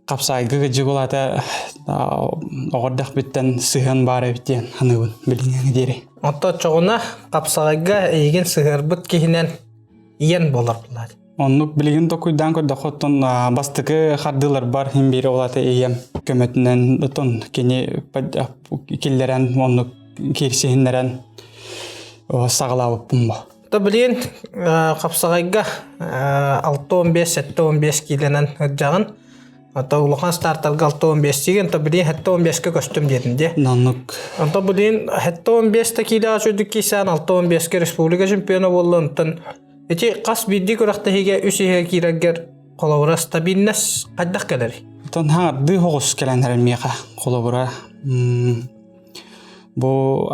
хапсаайга кыдьык улаата оҕо эрдэхпиттэн сыһыан баар эбит диэн саныыбын билиҥҥэ диэри. Онто оччоҕуна хапсаҕайга эйигин сыһыарбыт киһинэн ийэн буолар булаат. Оннук билигин токуйдаан көрдөххө оттон бастакы хардыыларбар иһин биир улаата ийэм көмөтүнэн оттон кини киллэрэн оннук киирсиһиннэрэн саҕалаабыппын бу. То билигин хапсаҕайга 65-75 киилэнэн сылдьаҕын. Ото улахан стартарга 65 тиген, то билигин 75-ке көстүм диэтин дии. Оннук. Онто билигин 75 та киилэҕэ сүүрдүк киирсээн 65-ке республика чемпиона буолла. Онтон ити хас биирдии күрэхтэһиигэ үс иһэ киирэргэр холобура стабильность хайдах кэлэрий? Оттон хаҥардыы хоҕус кэлэн эрэр миэхэ холобура Бу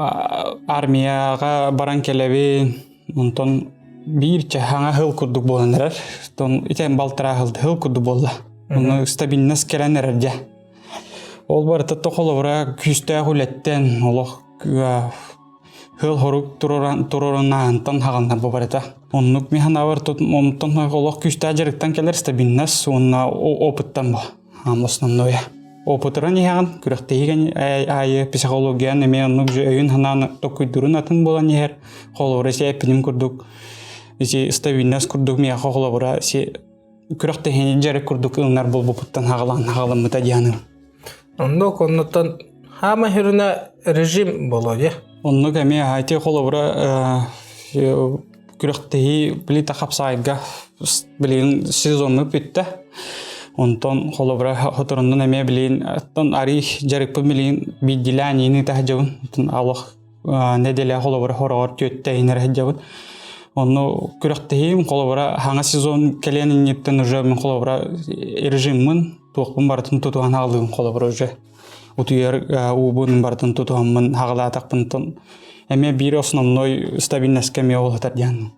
армияҕа баран кэлэбин, онтон биир чаһаҥа сыл курдук буолан эрэр. Оттон итэн балтараа сыл сыл курдук буолла. Онно стабильность кэлэн эрэр дьэ. Ол барыта холобура күүстээх үлэттэн олох сыл хорук туруоранаантан хаҕаннар бу барыта. Оннук мин санаабар онтон олох күүстээх дьарыктан кэлэр стабильность уонна опыттан бу. Основное. Опытыран иһэҕин, күрэхтэһиигэ аайы психологиян эмиэ оннук же өйүн-санаан токуйдурун атын буолан иһэр. Холобура си эппиним курдук, си стабильность курдук миэхэ холобура си күрэхтэһиини дьарык курдук ылынар буолбуппуттан хаҕалаан хаҕаламмыта дианым. Оннук оннуттан хаама хүрүнэ режим боло дии. Оннук эмиэ ити холобура күрэхтэһии билита хапсаайга билигин сезоммут бүттэ. Онтон холобура хоторуннан эмиэ билигин оттон арый дьарыкпын билигин биирдилээн иини таһдьабын. Оттон олох нэдиэлэ холобура хороҕор түөттэ иһинэр сылдьабын. Онно күрэхтэһиим холобура хаҥа сезон кэлиэн инниттэн уже мин холобура режиммын туохпун барытын тутуһан хаалыым холобура уже утуйар уубун барытын тутуһаммын хаҕалаатахпын эмиэ биир основной стабильностька эмиэ олохтор диэн.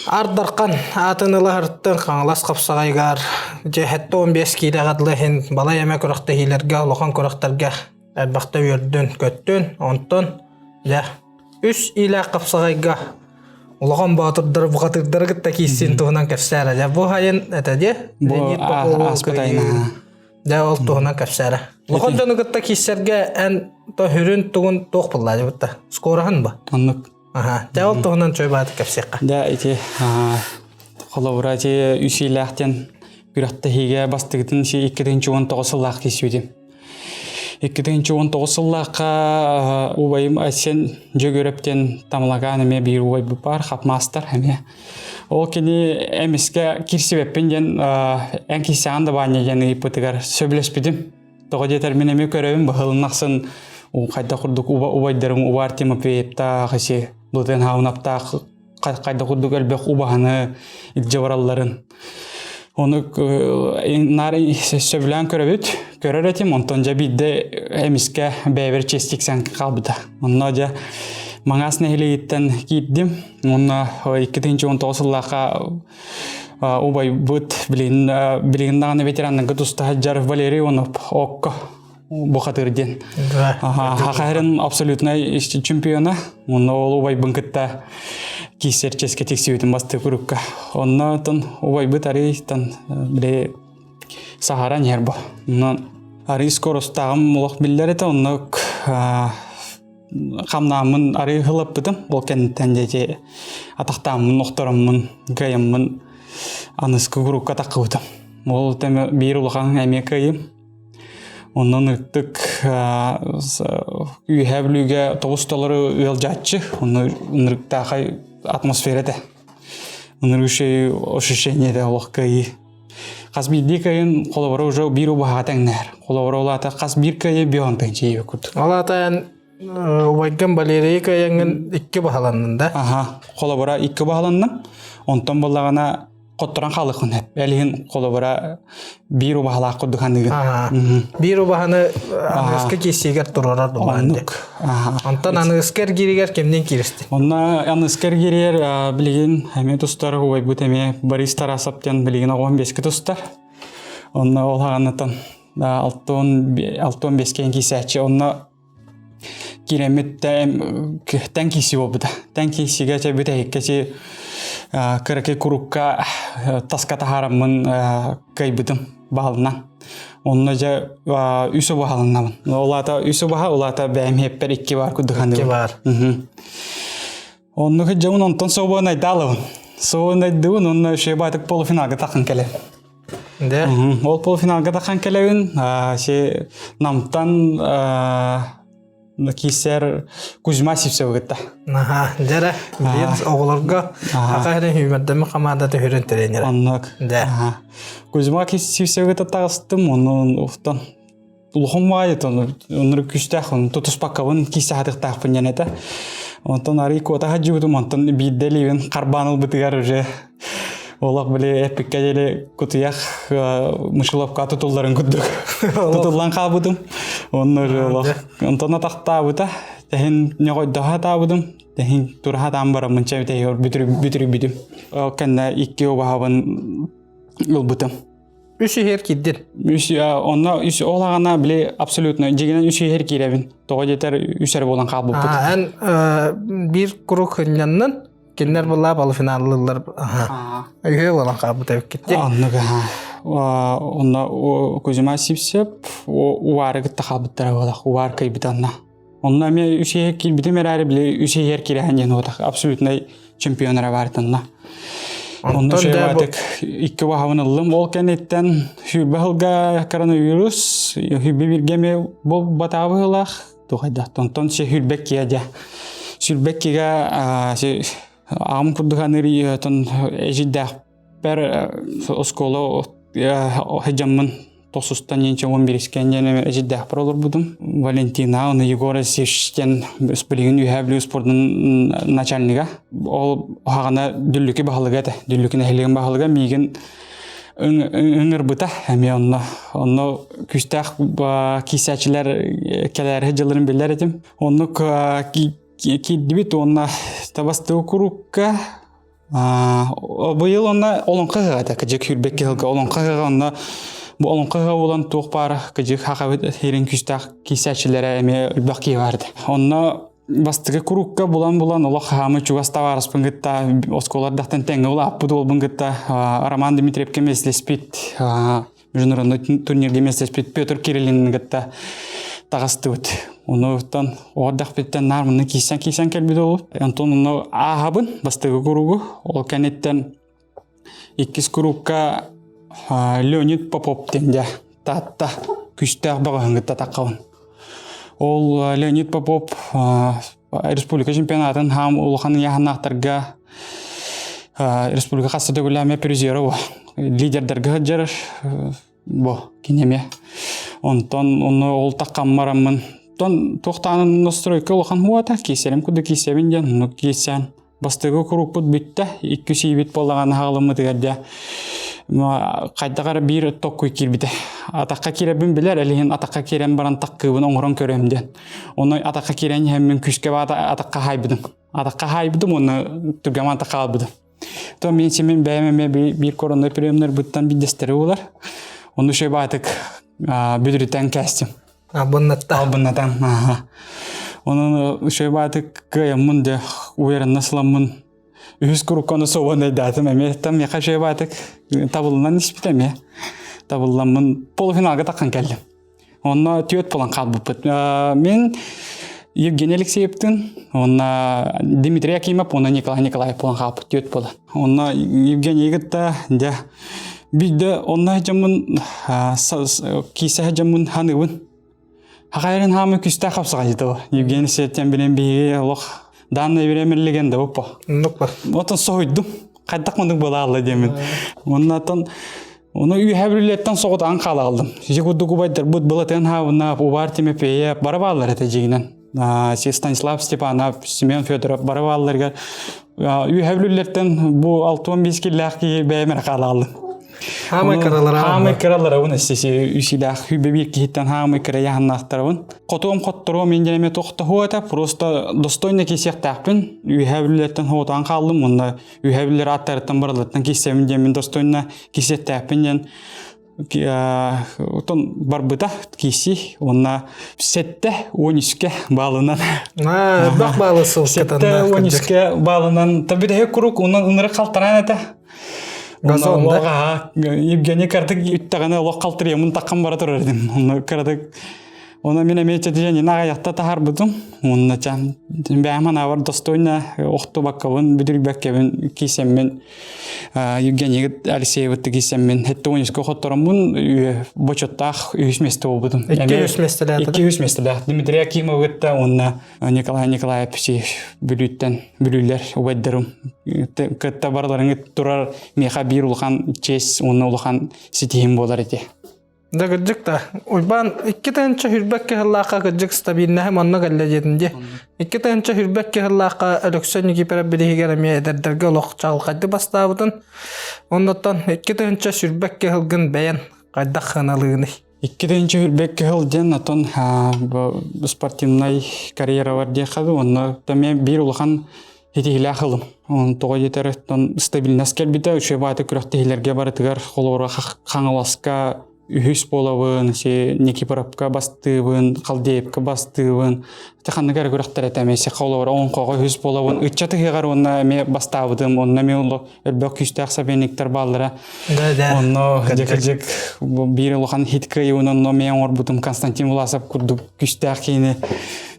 Ардархан аатын ылаһырттан Хаҥалас хапсаҕайыгар дьэ 75 киилэҕэ дылы иһин балай эмэ күрэхтэһиилэргэ улахан күрэхтэргэ элбэхтэ үөрдүн көттүн онтон дьэ үс иилээх хапсаҕайга улахан боотурдары бухатыырдары кытта киирсин туһунан кэпсээрэ дьэ бу хайын этэ дьэ Бу ааспыт айына Дьэ ол туһунан кэпсээрэ. Улахан дьону кытта киирсэргэ эн то хүрүн тугун туох буллаа дебитта. Скороһын ба? Оннук. Аха. Дьэ ол туһунан чой бааты кэпсиэххэ. Дьэ ити холобура ити үсиилээхтэн күрэхтэһиигэ бастыгытын си 2019 сыллаах киирсибитим. 2019 сыллаахха убайым Айсен Дьөгүөрэп диэн Тамалакаан эмиэ биир убайбыт баар, хапмаастар эмиэ. Ол кини эмискэ киирсибэппин диэн эн киирсэҕин да баанньа диэн ыйыппытыгар сөбүлэспитим. Тоҕо диэтэр мин эмиэ көрөбүн быһылын ахсын хайдах курдук убайдарым Убар Тимофеевтаах, isi Былытын Хаунаптаах хайдах курдук элбэх убаһаны илдьэ баралларын. Ону наар сөбүлээн көрөбүт, көрөр этим, онтон дьэ биирдэ эмискэ бэйэбэр чиэс тиксэн хаалбыта. Онно дьэ Маҥаас нэһилиэгиттэн киирдим. Уонна 2019 сыллаахха убайбыт билигин билигин даҕаны ветераннарга туста сылдьар Валерий Иванов окко бухатыр диэн. Хахайрын абсолютнай чемпиона. Онно ол убайбын кытта киирсэр чэскэ тиксибитин бастыы курукка. Онно тон убайбыт арыйтан били саһаран иһэр бу. Онно арый скоростааҕым олох биллэр этэ. Онно хамнааммын арый хылаппытым. Ол кэнниттэн дьэ атахтааммын, охтороммун, кыайаммын аныскы курукка таххыбытым. Ол тэме биир улахан эмиэ кыайым. Онон ытык Үөһээ Бүлүүгэ тоҕус толору ыалдьааччы, онно ынырыктаахай атмосфера этэ. Ынырык ощущение этэ олох кыайыы. Хас биирдии кыайын холобура уже биир убаһаҕа тэҥнэһэр. Холобура ол аата хас биир кыайыы бион тыһыынча курдук. Ол аата эн убайгын Валерийы кыайаҥҥын икки баһаланнын да? Аха, холобура икки баһаланным. Онтон буоллаҕына хотторон хаалыаххын сөп. Элиһин холобура биир убаһалаах курдук аныгын. Биир убаһаны аныгыска киирсиигэр туруорар Оннук. Онтон аныгыска эргииригэр кимниин кииристин? Онно аныгыска эргииригэр билигин эмиэ тустар убайбыт эмиэ Борис Тарасов диэн билигин оҕом бэски тустар. Онно ол хаҕанатан алтон бескэн киисээччи. Онно Киирэммит тэн кииси буолбута. Тэн киисигэ чэ бүтэһиккэ чи кыракый курукка таска таһаараммын кыайбытым баһылынан. Онно дьэ үс убаһаланнабын. Ол аата үс убаһа, ол аата бэйэм иһиппэр икки баар курдук Икки баар. Оннук дьон онтон собуон айдаалабын. Собуон айдыбын, онно үчүгэй баатык полуфиналга таххан кэлэн. Да. Ол полуфиналга таххан кэлэбин. Си Намтан киисэр Кузьма Сивцевы кытта. Аха, дьэрэ, билиэн оҕолорго аха эрэ сүүмэрдэммит хамаанда түһүрэн тренер. Оннук. Да. Кузьма Сивцевы кытта таҕыстым, онон уфтан улахан баҕайы оннук күүстээх тутуспаккабын киисэ хатыктаахпын диэн этэ. Онтон арый куота сылдьыбытым, онтон биирдэ илиибин харбаан ылбытыгар уже олох били эппиккэ диэри кутуйах мышеловка тутулларын курдук тутуллан хаалбытым. Онно уже олох онтон атахтаабыта, тэһин ньоҕойдоһо атаабытым, тэһин тураха атаан бараммын чэбитэйигэр бүтүрүйбүтүм. Ол кэннэ икки убаһабын ылбытым. Үс иһэр киирдин. Үс онно үс ол аҕана били абсолютно дьигинэн үс иһэр киирэбин. Тоҕо диэтэр үс эрэ буолан хаалбыппыт. Эн биир курук хынньаннын кинилэр буолла полуфиналлылар. Үһүө буолан хаалбыт эбиккит. Оннук Онно Кузьма Сипсеп уары кытта хаалбыттара буолах. Уар кыйбыт онно. Онно эмиэ үс иһэр киирбитим эрээри били үс иһэр кирэһэн диэн уотах абсолютнай чемпионера баартанна. Онно шөйбатык икки баһабын ыллым. Ол кэнниттэн сүүрбэ сылга коронавирус, сүүрбэ биргэ эмиэ бу батаабы сылаах тухайда. Онтон се сүүрбэ киэ дьэ. Сүүрбэ кигэ аҕам курдук аныыр отон эжиддээх Пер оскуола сылдьаммын тохсустан диэн уон биирискэн диэн эдьидээхпэр олорбутум. Валентина, оны Егор Алексеевич диэн билигин Үөһээ Бүлүү спордун начальнига. Ол хаҕана Дүллүкү баһылыга этэ. Дүллүкү нэһилиэгин баһылыга миигин ыҥырбыта. Эмиэ онно онно күүстээх киисээччилэр кэлээри дьылларын билэр этим. Оннук киирдибит уонна табастыы курукка Быйыл онно олоҥхо ыһыаҕа этэ, кыдьык сүүрбэкки сылга олоҥхо ыһыаҕа онно бу олоҥхо ыһыаҕа буолан туох баар кыдьык хахабыт сирин күүстээх киисээччилэрэ эмиэ элбэх киһи баар этэ. Онно бастакы курукка булан-булан олох хаамы чугас табаарыспын кытта оскуолардахтан тэҥҥэ улааппыт уолбун кытта Роман Дмитриевкэ миэстэлэспит международный турнирга миэстэлэспит Петр Кириллинин кытта таҕыстыбыт. Онуттан оҕордахпыттан наар мунна киирсэн-киирсэн кэлбит ол. Онтон онно ааһабын бастакы куругу. Ол кэнниттэн иккис курукка Леонид Попов диэн дьэ Таатта күүстээх бөҕөһүн кытта таххабын. Ол Леонид Попов республика чемпионатын хаам улахан ыйааһыннаахтарга республика хас да төгүлээмэ призера бу лидердэргэ сылдьар бу кинеме онтон ону ол таккаммараммын тон туохтаанын настройка улахан хуата киисэрим куду киисэбин диэн ону киисээн Бастакы курукпут бүттэ, икки сиибит буоллаҕына хаалыммытыгар дьэ хайдах эрэ биир токкуй киирбитэ. Атахха киирэрбин билэр, элиһин атахха киирэн баран таккыыбын оҥорон көрөм диэн. Ону атахха киирэн иһэммин күүскэ баата атахха хаайбытым. Атахха хаайбытым уонна түргэн атахха хаалбытым. То мин симин бэйэм эмиэ биир коронной приемнарбыттан биирдэстэрэ буолар. Ону шөй баатык бүдүрүтэн кээстим. Албыннатта. Албыннатан. Онон үчүгэй баатык кыайаммын дьэ уверенно сыламмын үһүс курукка ону собон өйдөөтүм эмиэ там миэхэ үчүгэй баатык табыллан испит эмиэ табылламмын полуфиналга таххан кэллим. Онно түөрт буолан хаалбыппыт. Мин Евгений Алексеевтын, онно Дмитрий Акимов, онно Николай Николаев буолан хаалбыт түөрт буолан. Онно Евгений кытта дьэ Биирдэ онно дьоммун киисэһэ дьоммун ханыыбын. Хахайрын хаамы күстээх хапсаҕайдыл. Евгений Сеттен билэн биһиги олох. Данное время легенда боппо. Оннук Отон соһуйдум. Хайдах мындык буолаалла диэмин. Оннатан Ону үөһэ бүлүлэттэн соҕутаан хаалааллым. Ити курдук убайдарбыт былатыан хаабына Убар Тимофеев бара бааллар этэ дьигинэн. Станислав Степанов, Семен Федоров бара баалларыгар үөһэ бүлүлэртэн бу 65 киллээх киһи бэйэм эрэ хаалааллым. Хаамай кыралара. Хаамай кыраларабын эсси үсилээх хүбэ биир киһиттэн хаамай кыра яһаннаахтарабын. Хотуом хотторуом инден эме тохтоһуо этэ, просто достойно кисиэхтээхпин. Үөһэ бүлүлэртэн хоҕутаан хааллым, уонна үһэ билэр ааттарыттан барылыттан киссэбин диэн мин достойно киссиэттээхпин диэн отон барбыта киси уонна 7 13-кэ баалынан Бах баалы сыл 7 13-кэ баалынан табидэһэ курук унан ынырык халтараан этэ. Газон да? Евгений картык үттэҕинэ олох халтырыйамын таххан бара турар этим. Онно кыратык Оны мин эмиэ чэтижен аҕайахта таһаарбытым. Уонна чан бэйэм анаабар достойно охтубаккабын, бүдүрүйбэккэбин киисэммин Евгений Алексеевытты киисэммин хетте хоттороммун бочоттаах үһүс месте болбутум. Икки үс местелээх. Икки үс местелээх. Дмитрий Акимовытта уонна Николай Николаев Бүлүүттэн бүлүүлэр убайдарым кытта барыларыңы турар миэхэ биир улахан честь уонна улахан ситиһим буолар ити. Да кырдьык да. Уйбаан 2 тыһыынча 22 сыллаахха кырдьык стабильнаһы манна кэллэ диэтин дии. 2 тыһыынча 22 сыллаахха Өлөксөй Никифоров билиһигэр эмиэ эдэрдэргэ олох чаҕылхайды бастаабытын. Оннуттан 2 тыһыынча 22 сылгын бэйэн хайдах сыаналыыный? 2 тыһыынча 22 сыл диэн отон спортивнай карьерабар диэххэ онно эмиэ биир улахан ситиһиилээх ылым. Он тоҕо диэтэр стабильность кэлбитэ үчүгэй баҕайытык күрэхтэһиилэргэ барытыгар холобура Хаҥаласка үһүс буолабын, си Никифоровка бастыыбын, Халдеевка бастыыбын. Ханнык эрэ күрэхтэр этэ эмиэ холобура оҥхоҕо үһүс буолабын. Ыччат ыһыаҕар уонна эмиэ бастаабытым, онно эмиэ элбэх күүстээх соперниктар бааллара. Да, да. Онно дьик биир улахан хит кыайыын онно эмиэ оҥорбутум Константин Власов курдук күүстээх киһини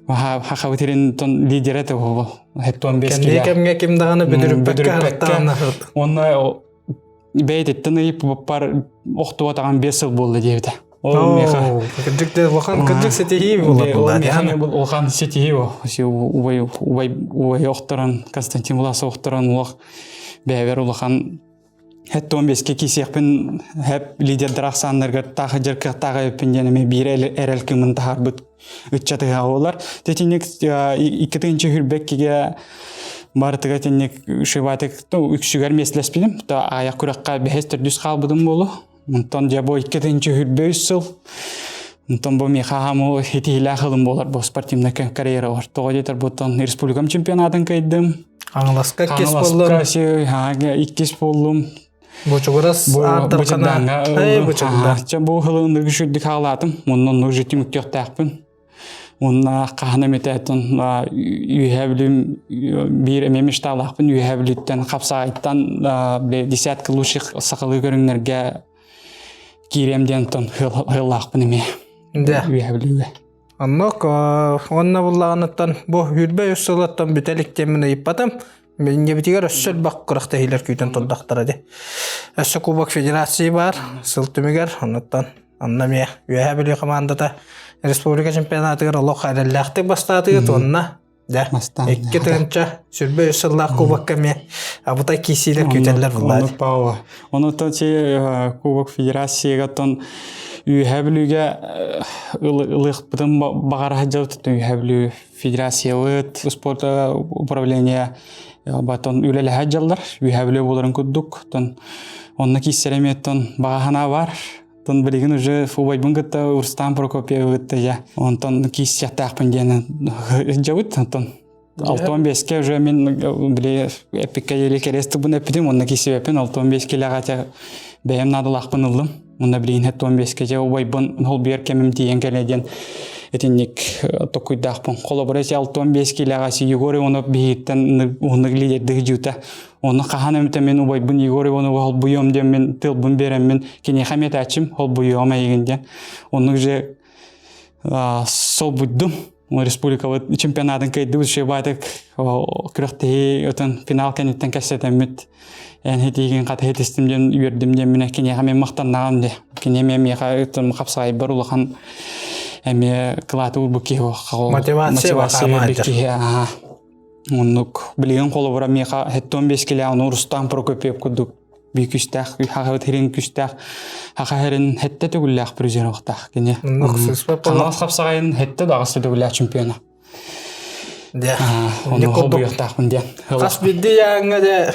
хахабыт тон лидерэ этэ буолу. 75 Кэнники кэмҥэ ким даҕаны бүдүрүппэккэ бүдүрүппэккэ. Онно бэйэтиттэн ыйыппар охтуотаҕан 5 сыл буолла диэбитэ. Ол миэхэ кырдьык да улахан кырдьык ситиһии буолар буолла. Улахан ситиһии бу. Убай убай убай охторон Константин Власов охторон улах бэйэбэр улахан 75-ке киисиэхпин хэп лидердэр ахсааннарыгар таах дьаркыахтаах эбиппин диэн эмиэ биир эрэл кымын таһаарбыт ыччатыһа буолар. Титинник 2 тыһыынча 22-ге барытыга тинник шибатык үксүгэр миэстэлэспитим. То аяқ күрэххэ бэһис төрдүс хаалбытым буолу. Онтон дьэ бу 2 тыһыынча 23 сыл Онтон бу миэхэ хааму итиилээх ылым буолар бу спортивный карьера бар. Тоҕо диэтэр буттан республикам чемпионатын кыайдым. Хаҥаласка иккис буоллум. Иккис буоллум. Бочугурас ааттархана. Эй, бочугурда. Ча бу хылын үргүшүрдүк хаалаатым. Оннон уже түмүктүөхтээхпин. Онна хаһан эмитэтин үһэ билим биир эмиэ мечталаахпын үһэ билиттен хапсаҕайттан десятка лучших сахалыы көрүҥнэргэ киириэм диэн тон хыллаахпын эмиэ. Да. Үһэ билүүгэ. Оннук уонна буллаҕыныттан бу 23 сылыттан бүтэ илик ыйыппатым. Минньэбитигэр өссө элбэх күрэхтэһиилэр күүтэн турдахтара дии. Өссө Кубок Федерации баар сыл түмүгэр оннуттан онно эмиэ Үөһээ Бүлүү командата республика чемпионатыгар олох эрэллээхтик бастаатыгыт уонна дьэ 2 тыһыынча 23 сыллаах кубокка эмиэ абытай киисиилэр күүтэллэр буллаа. Пауа. Онуттан си Кубок Федерацияга тон Үөһээ Бүлүүгэ ылыахпытын баҕара сылдьабыт Үөһээ Бүлүү федерациябыт спорт управление батон үлэлэһэ дьаллар Үөһээ Бүлүү буоларын курдук тон онно кииссэр эмиэ тон баҕа санаа бар тон билигин уже убайбын кытта Рустам Прокопьевы кытта я онтон кииссиэхтээхпин диэн дьабыт онтон 65-ке уже мин били эпикке диэри кэриэс тылбын эппитим онно кииссибэппин 65 килэҕэ бэйэм наадалаахпын ыллым Онно билигин 75-ке дьэ убайбын холбуйар кэмим тиийэн кэлэ диэн итинник токуйдаахпын. Холобура ити 65 килэҕэ си Егор Иванов биһиттэн уһуннук лидердик дьута. Оны хаһан эмитэ мин убайбын Егор Иванову холбуйуом диэн мин тылбын биэрэммин киниэхэ эмиэ холбуйуом эйигин диэн. Оннук же солбуйдум. Республикабыт чемпионатын кыайдыбыт шебатык күрэхтэһии отон финал кэнниттэн кэпсэтэммит эн хитиигин хата хитистим диэн үөрдүм диэн мин киниэхэ мен махтаннаҕым де кини эмиэ миэхэ ытым хапсаайбар улахан эмиэ кылааты уурбут киһи мотивация киһи. Оннук билигин холобура миэхэ 75 килэ ону Рустам Прокопьев курдук бии күстээх, хахабыт хирин күстээх, хаха хирин хетте төгүллээх призер охтаах кини. Хаҥалас хапсаҕайын хетте даҕас төгүллээх чемпиона. Дьэ. Ону холбуйуохтаахпын диэн. Хас биирдии яаҥҥа дьэ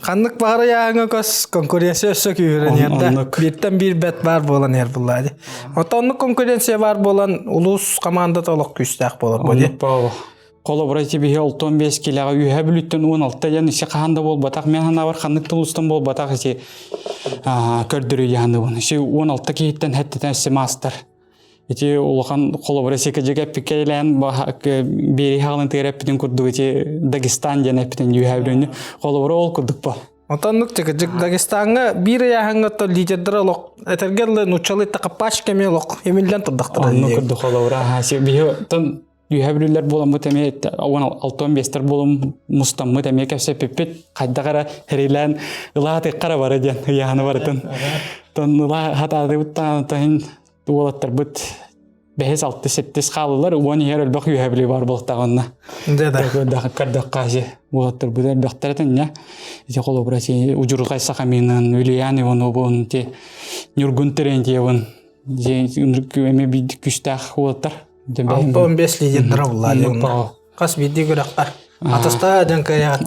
ханнык баҕара яаҥҥа көс конкуренция өссө күүһүрэн иһэр бииртэн биир бэт баар буолан иһэр буллаа дии. Оттон оннук конкуренция баар буолан улуус командата олох күүстээх буолар бу дии. Холобура ити биһи 65 килэҕэ үөһэ бүлүүттэн 16 диэн isi хаһан да буолбатах. Мен санаабар ханнык да улуустан буолбатах ити көрдөрүү дьаһаныбын. Isi 16 киһиттэн хэттэтэн isi маастар. Ити улахан холобура секэдьик эппиккэлээн биэри хаҕалын тыгар эппитин курдук ити Дагестан диэн эппитин үөһэ бүлүүнү. Холобура ол курдук бо. Отоннук тикидик Дагестаҥҥа биир ыйааһыҥҥа то лидердэр олох этэргэ дылы нууччалыы такапач кэми олох эмиллэн турдахтара. Оннук курдук холобура биһи тон Үөһэ бүлүүлэр буоламмыт эмиэ 65-тэр буолум мустаммыт эмиэ кэпсэппиппит хайдах эрэ хэрилээн ылаатык хара бары диэн ыйааны барытын тон ыла хатаатыбыт таһын уолаттарбыт бэһис алты сеттис хаалылар уон иһэр элбэх үөһэ бүлүү бар буолтаҕынна көрдөххө уолаттарбыт элбэхтэр этиннэ ити холобура удьурҕай сахаминын Ульян Ивановун ти Ньургун Терентьевын эмиэ биир күстээх уолаттар 65 лидердара булла Хас биирдии күрэххэ атастаа дьон кыайаҕат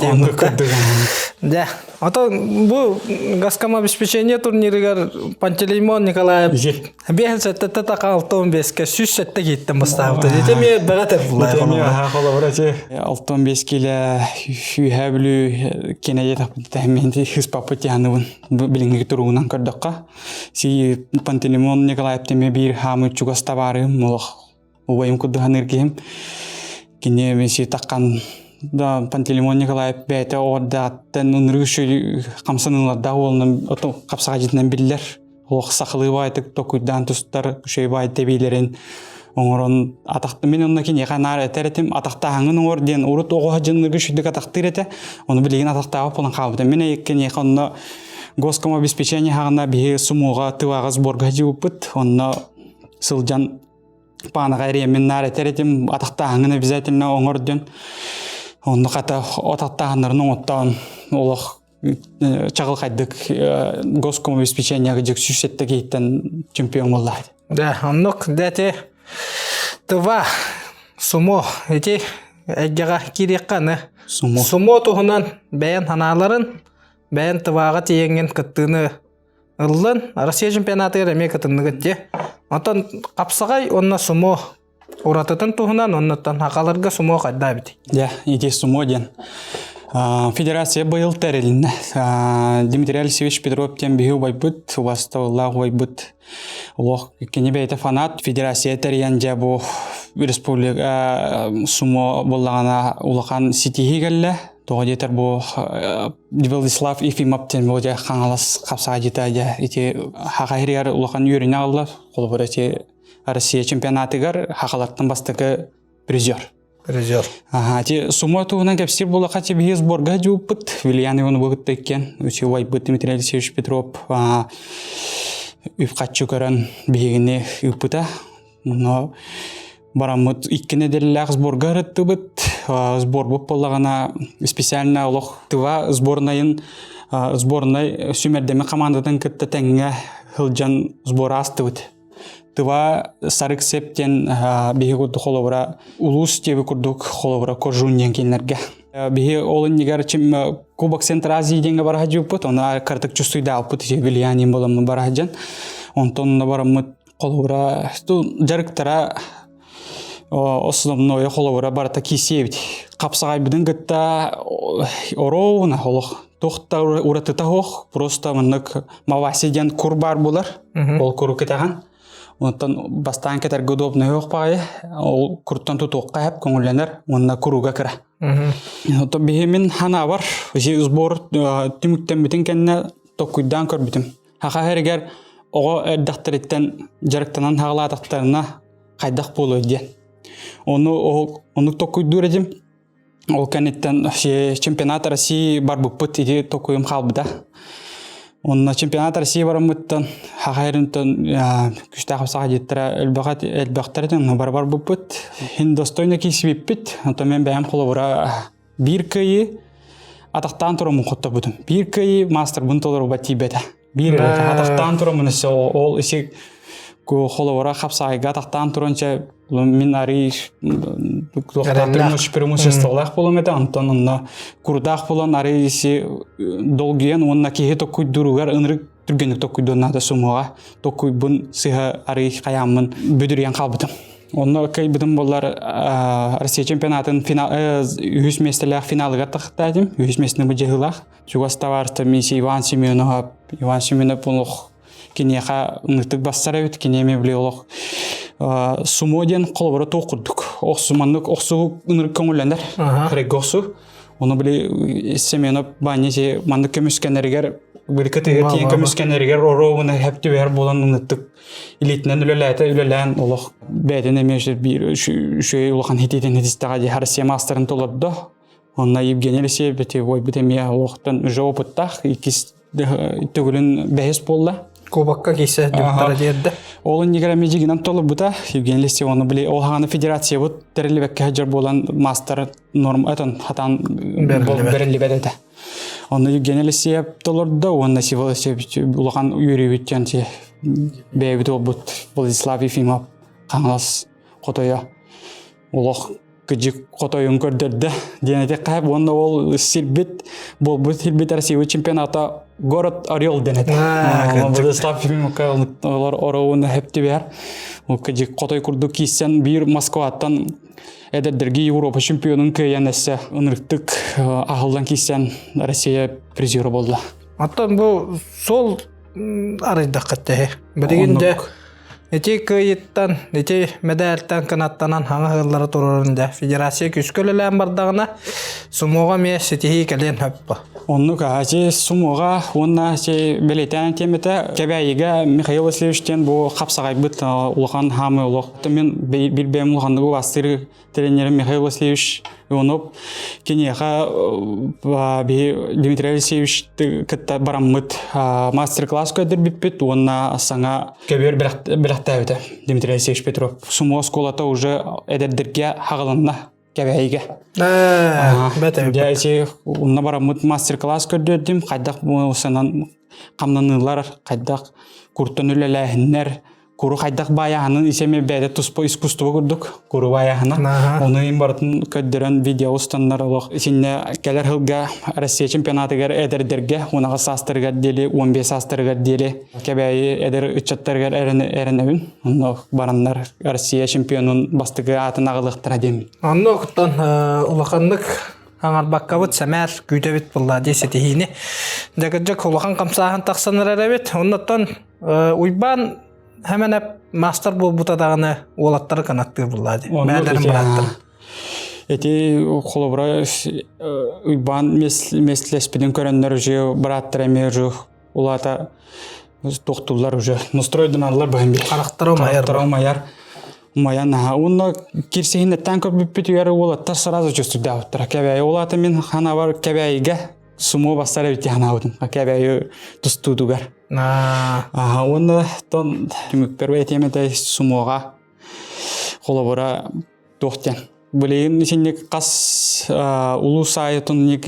Дэ. Ото бу Газкомобеспечение турнирыгар Пантелеймон Николаев биэһин сэттэтэ тақа 65-ке 107 кииттен бастаабыта. Дете ми бэҕэтэр булла. Холобура ти 65 киле сүүһэ бүлүү кенеде тахпыт хыспаппыт тиһаныбын билиҥҥи туругунан көрдөххө Си Пантелеймон Николаев теме биир хаамы чугас табаарым олох убайым курдук саныыр киһим. Кини си таккан да Пантелеймон Николаев бэйэтэ оҕордааттан ынырык үчүгэй хамсаныылардаах уолунан ото хапсаҕайдьытынан биллэр. Олох сахалыы баайтык токуйдаан тустар үчүгэй баай тэбиилэрин оҥорон атахты мин онно киниэхэ наар этэр этим атахтааһыҥын оҥор диэн урут оҕо дьынныгы үчүгдүк атахтыыр этэ ону билигин атахтаабат буолан хаалбыта мин киниэхэ онно Госкомобеспечение хаҕына биһи сумуоҕа тываҕа сборга дьыбыппыт. Онно сылдьан паанаҕа эриэммин наар этэр этим атахтааһыҥын обязательно оҥор диэн. Онно хата атахтааһыннарын оҥоттоон олох чаҕылхайдык госкомобеспечениега дьик 107 киһиттэн чемпион буолла. Да, оннук дэти тыва сумо ити эйгэҕэ киириэххэ аны Сумо. Сумо туһунан бэйэн санааларын Бэйэн тывааҕа тиийэҥҥин кыттыыны ыллын. Россия чемпионатыгар эмиэ кытынныгыт дии. Онтон хапсаҕай уонна сумо уратытын туһунан оннуттан хахаларга сумо хайдаа эбитий? Дьэ, ити сумо диэн. Федерация быйыл тэрилиннэ. Дмитрий Алексеевич Петров диэн биһи убайбыт, убастабыллаах убайбыт. Олох кини бэйэтэ фанат. Федерация тэрийэн дьэ бу республика сумо буоллаҕына улахан ситиһии кэллэ. Тоҕо диэтэр бу Владислав Ефимов диэн бу дьэ Хаҥалас хапсаҕайдьыта дьэ ити Хаха иһигэр улахан үөрүүнү аҕалла. Холобура ити Россия чемпионатыгар хахалартан бастакы призер. Призер. Аха, ити сумо туһунан кэпсиир буоллахха ити биһиги сборга дьууппут Вильян Ивановы кытта иккиэн үчү убайбыт Дмитрий Алексеевич Петров үп-харчы көрөн биһигини ыыппыта. Онно бараммыт икки нэдиэлэлээх сборга ырыттыбыт. Сборбут буоллаҕына специально олох Тыва сборнайын сборнай сүүмэрдэммит хамаандатын кытта тэҥҥэ сылдьан сбор аастыбыт. Тыва Сарык Сеп диэн биһи курдук холобура улуус диэби курдук холобура Кожун диэн кинилэргэ. Биһи ол иннигэр Кубок Центр Азии диэҥҥэ бара сылдьыбыппыт. Ону кыратык чувствуйдаабыппыт влиянием буоламмыт бара сылдьан. Онтон бараммыт холобура дьарыктара основное холобура барыта киисиэбит хапсаҕайбытын кытта ороуна олох туох да уратыта суох просто маннык маваси диэн кур баар буолар ол куру кэтэҕин онтон бастаан кэтэргэ удобно суох баҕайы ол куртан тутуохха сөп көҥүллэнэр уонна куруга кыра Оттон биһи мин ханаабар сбор түмүктэммитин кэннэ токкуйдаан көрбүтүм Саха сиригэр оҕо эрдэхтэриттэн дьарыктанан хаҕалаатахтарына хайдах буолуой диэн. Ону оннук токкуйдуур этим. Ол кэнниттэн чемпионат России барбыппыт ити токуйум хаалбыта. Онно чемпионат России бараммыттан Саха сиринтэн күстээх саха диэттэрэ элбэхтэр этин бар барбыппыт. Хин достойно киисибиппит. Онтон мен бэйэм холобура. Биир кыайыы атахтаан тураммын хотторбутум. Биир кыайыы маастарбын толоруба тиийбэтэ. Биир эрэ атахтаан тураммын өссө ол isi холобура хапсаайга атахтаан туран чэ мин арый преимуществолаах буолуом этэ онтон онно курдаах буолан арый иси долгуйан уонна киһи токкуйдууругар ынырык түргэнник токкуйдуон наада сумуоҕа токкуйбун сыһа арый хайааммын бүдүрүйэн хаалбытым. Онно кыайбытым буоллар Россия чемпионатын финал үһүс миэстэлээх финалыгар тахтаатым. Үһүс миэстэни бу дьыһылаах. Чугас табаарыстар миси Иван Семенов, Иван Семенов олох киниэхэ ыныртык бассар эбит, кини эмиэ били олох сумо диэн холобура туох курдук. Охсу маннык охсуу ынырык көҥүллэнэр. Кырайга охсуу. Ону били Семенов Баня си маннык көмүскэнэригэр били кытыга тиийэн көмүскэнэригэр оруобуна хэп түбэһэр буолан ыныттык илиитинэн үлэлээтэ үлэлээн олох бэйэтин эмиэ биир үчүгэй улахан хитиитин хитистэҕэ дии Россия маастарын толордо. Онно Евгений Алексеев бити бойбут эмиэ олохтон уже опыттаах иккис төгүлүн бэһис буолла. Кубокка киирсэ дьуктара диэрдэ. Ол иннигэр эмиэ дьигинэн толорбута. Евгений Алексеев оны били ол хааны федерациябыт тэриллибэккэ сылдьар буолан мастер норм этон хатан бэриллибэт этэ. Онно Евгений Алексеев толордо уонна Сивол Алексеевич улахан үөрүүбүт диэн бэйэбит уолбут Владислав Ефимов Хаҥалас хотойо олох кыдьык хотойун көрдөрдө диэн этиэххэ уонна ол сирбит буолбут сирбит Россия чемпионата город Орел диэн этэ. Владислав Ефимовка олор ороуна хэптибэр. Ол кыдьык хотой курдук кииссэн биир Москваттан эдэрдэргэ Европа чемпионун кыайан эссе ынырыктык аһыллан кииссэн Россия призеры болла. Оттон бу сол арыйдахха тэһи. Билигин де Ити кыайыттан, ити мэдээлтэн кынаттанан хаҥа ыаллара турарын дэ федерация күүскэ үлэлээн бардаҕына сумуоҕа эмиэ ситиһии кэлиэн сөп. Оннук ачи сумуоҕа уонна ачи бэлиэтээн тиэмэтэ Кэбээйигэ Михаил Васильевич диэн бу хапсаҕайбыт улахан хаамыы олох. Мин биир бэйэм улаханнык убаастыыр тренерим Михаил Васильевич Иванов киниэхэ биһи Дмитрий Алексеевич кытта бараммыт мастер-класс көрдөрбүппүт уонна саҥа көбүөр бэлэхтээбитэ Дмитрий Алексеевич Петров. Сумо оскуолата уже эдэрдэргэ хаҕылынна Кэбээйигэ. Дьэ ити онно бараммыт мастер-класс көрдөрдүм хайдах санан хамнаныылар хайдах куртан үлэлээһиннэр Куру хайдах баайаһынын исэми бэйэтэ туспа искусство курдук куру баайаһына. Ону им барытын көрдөрөн видео устаннар олох исинне кэлэр сылга Россия чемпионатыгар эдэрдэргэ 16 саастарыгар диэри 15 саастарыгар диэри Кэбээйи эдэр ыччаттарыгар эрэнэбин. Онно бараннар Россия чемпионун бастакы аатын аҕалыахтара диэммин. Онно оттон улаханнык аҥарбаккабыт сэмээр күүтэбит булла дии ситиһиини. Дьэ улахан хамсааһын тахсан эрэр эбит. Оннуттан Уйбаан хэмэнэп маастар буолбута даҕаны уолаттары канаттыыр буллаа дии. Бээлэрин бырааттар. Эти холобура Уйбаан местлеспитин көрөннөр уже бырааттар эмиэ уже улаата тохтуллар уже настройданаллар быһын бир. Харахтара умайар. Харахтара умайар. Умайан аха. Уонна кирсиһиннэттэн көрбүппүтүгэр уолаттар сразу чувствуйдаабыттара. Кэбээйи улаата мин ханабар кэбээйигэ сумо бастар эбит ханаабытым. Кэбээйи тустуутугар. Аа уонна тон түмүкпэр этиэм этэ сумуоҕа холобура туох диэн билигин итинник хас улуус аайытын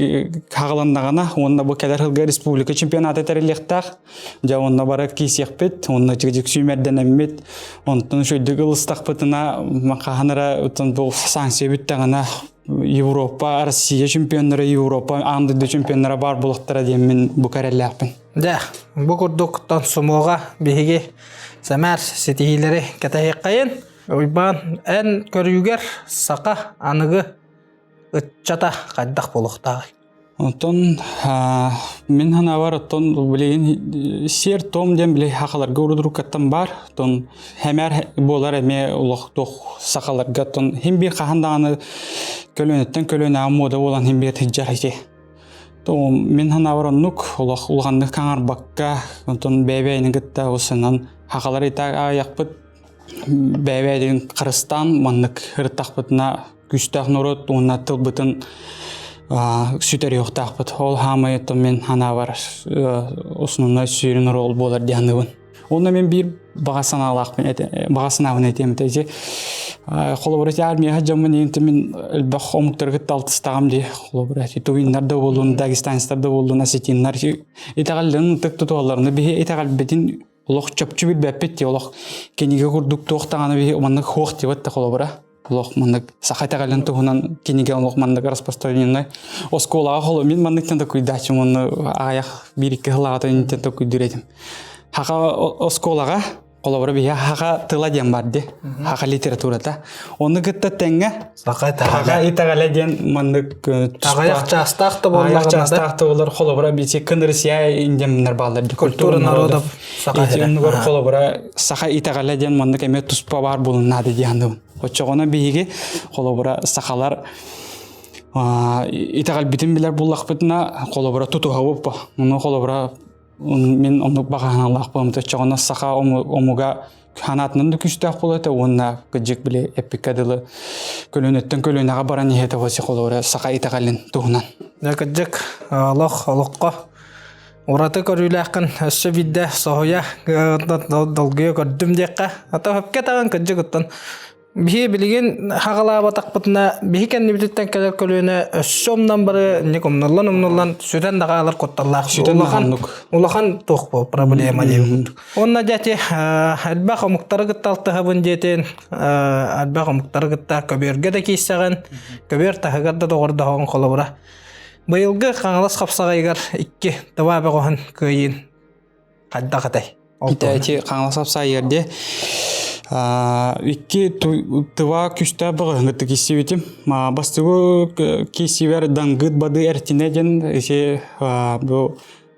хаҕыланнаҕына уонна бу кэлэр сылга республика чемпионата тэриллиэхтээх дьэ уонна бары киисиэхпит уонна чыгдьык сүүмэрдэнэммит онтон үчүгэйдик ылыстахпытына хаһан эрэ бу санкция бүттэҕинэ Европа Россия чемпионнара Европа аан дойду чемпионнара баар буолуохтара диэммин бу эрэллээхпин Дьэ, бу курдук сумуоҕа биһиги сэмээр ситиһиилэри кэтэһиэххэйин. Уйбаан, эн көрүүгэр саха аныгы ыччата хайдах буолуохтааҕый? Онтон мин санаабар оттон билигин сиэр-туом диэн били сахаларга урудуруккаттан баар. Оттон хэмээр буолар эмиэ олох туох сахаларга оттон хин биир хаһан даҕаны көлүөнэттэн көлүөнэҕэ муода буолан хин биир сылдьар ити. Мин санаабар оннук олох улаханнык хаҥарбакка, онтон бэйэ-бэйэни кытта усунан хахалар аайахпыт бэйэ-бэйэтин харыстаан маннык ырыттахпытына күүстээх норуот уонна тылбытын сүтэриэхтаахпыт. Ол хаамай оттон мин санаабар основной сүүрүн оруол буолар дии саныыбын. Онно мен биир баҕа санаалаахпын баҕа санаабын этиэм этэ. Ити холобура ити армияҕа дьоммун иһин мин элбэх омуктары кытта алтыстаҕым дии. Холобура ити тувиннар да буоллун, дагестанецтар да буоллун, осетиннар итэҕэллэрин ытык тутуһалларына биһи итэҕэлбитин олох чопчу билбэппит дии. Олох кинигэ курдук туох даҕаны биһи маннык хуох диэбэт да холобура. Олох маннык саха итэҕэлин туһунан кинигэ олох маннык распространенный. Оскуолаҕа холо мин манныктан токуйдааччым уонна аҕыйах биир-икки сыллааҕыта инниттэн токуйдуур этим. Хаха оскуолаҕа холобура биһи хаха тыла диэн бар ди. Хаха литературата. Ону кытта тэҥҥэ Саха хаха итэҕэлэ диэн маннык Аҕыйах чаастаах да аҕыйах чаастаах да буолар холобура бити кын Россия индемнер бааллар ди Культура народов саха Ити оннугар холобура саха итэҕэлэ диэн маннык эмиэ туспа баар буолуннаады диэн Оччоҕуна биһиги холобура сахалар итэҕэлбитин билэр буллахпытына холобура тутуһабыт бо. Ону холобура мин оннук баҕаһаналаах буолум. Оччоҕуна саха омуга ханаатынан да күүстээх буолуо этэ уонна кыдьык били эппиккэ дылы көлүөнэттэн көлүөнэҕэ баран иһэ этэ холобура саха итэҕэлин туһунан. Дьэ кырдьык олох олоххо ураты көрүүлээххин өссө биирдэ соһуйа долгуйа көрдүм диэххэ ата хөпкө таҕан кырдьык оттон биһи билигин хаҕалаабатахпытына биһи кэннибититтэн кэлэр көлүөнэ өссө умнан бары инник умнуллан умнуллан сүтэн да хаалар кутталлаах Сүтэн улахан оннук. улахан туох бу проблема диэбит уонна дьэ ити элбэх омуктары кытта алтыһабын диэтин элбэх омуктары кытта көбүөргэ да киирсэҕин көбүөр таһыгар да доҕордоһоҕун холобура Быйылгы Хаҥалас хапсаҕайыгар икки тыва бөҕөһүн кыайыын хайдах этэй? Ити Хаҥалас хапсаҕайыгар дии икки тыва күстээх бөҕөһүн кытта киирсибитим. Бастакы киирсиибэр Дангыт Бады Эртинэ диэн ити бу